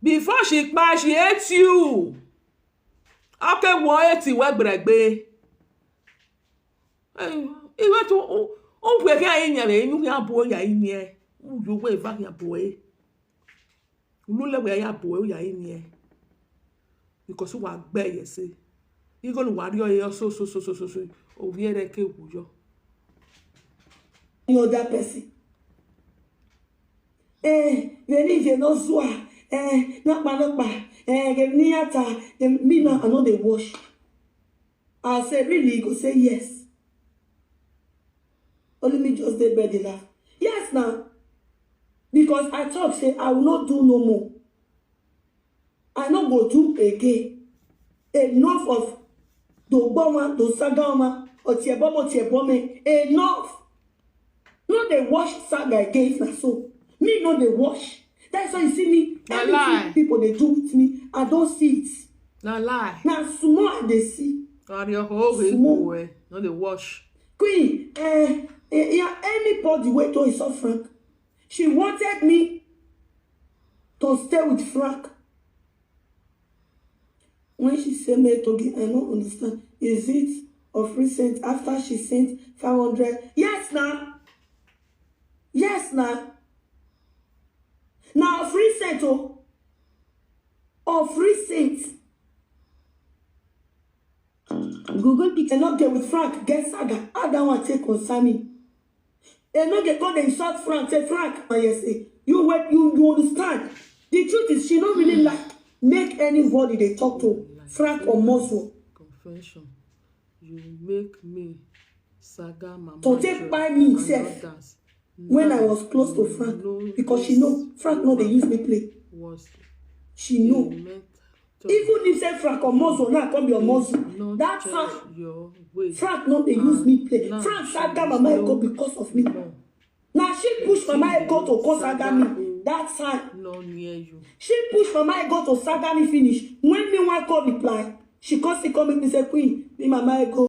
Before she kpai, she hate you. Okay, wo hate we gbregbe. Iwe tu o o we fi ayi nya le inu ya bo ya inu e. U yo we va ya bo e. U lo le we ya bo e ya inu e. Because wa gbe ye se. Igo lu wa ri o ye so so so so so so. O vi ere ke wu yo. Any other person. Eh, they need they no swear. Eh, nakpa nakpa. Eh, they need ata. They me now I know they wash. I say really, he go say yes. Only me just dey bed dey laugh. Yes now. Because I talk say I will not do no more. I no go do again. Enough of dogboma, dosaga oma, otieboma, otiebome. Enough. No dey wash saga again if na so. Me no dey wash. That's why you see me. Na Anything lie. People dey do with me, I don see it. Na lie. Na small I dey see. Ari o ho we Small. Go e. No dey wash. Queen, eh, eh, yeah, anybody wey don insult Frank, she wanted me to stay with Frank. When she say me to give, I no understand. Is it of recent after she sent five hundred? Yes now. Yes now. Now of recent oh. Of recent. Google Pixel no get with Frank, get saga. How that one take concern me? They no get come dey insult Frank, say Frank, and yes, say, you wait, you, you understand. The truth is, she no really like make anybody they talk to Frank or Muslim. Confession. You make me saga mama. To take by me sef. When I was close to Frank, because she know Frank no dey use me play. Was She know. Meant Even if say Frank or Muslim now come be your Muslim, not that check time your way. Frank no dey use me play. Now Frank she saga is Mama no Eko because of me. No, Now she push Mama Eko to come saga me that time. No near you. She push Mama Eko to saga me finish. When me wan come reply, she come still come make me say, Queen, me Mama Eko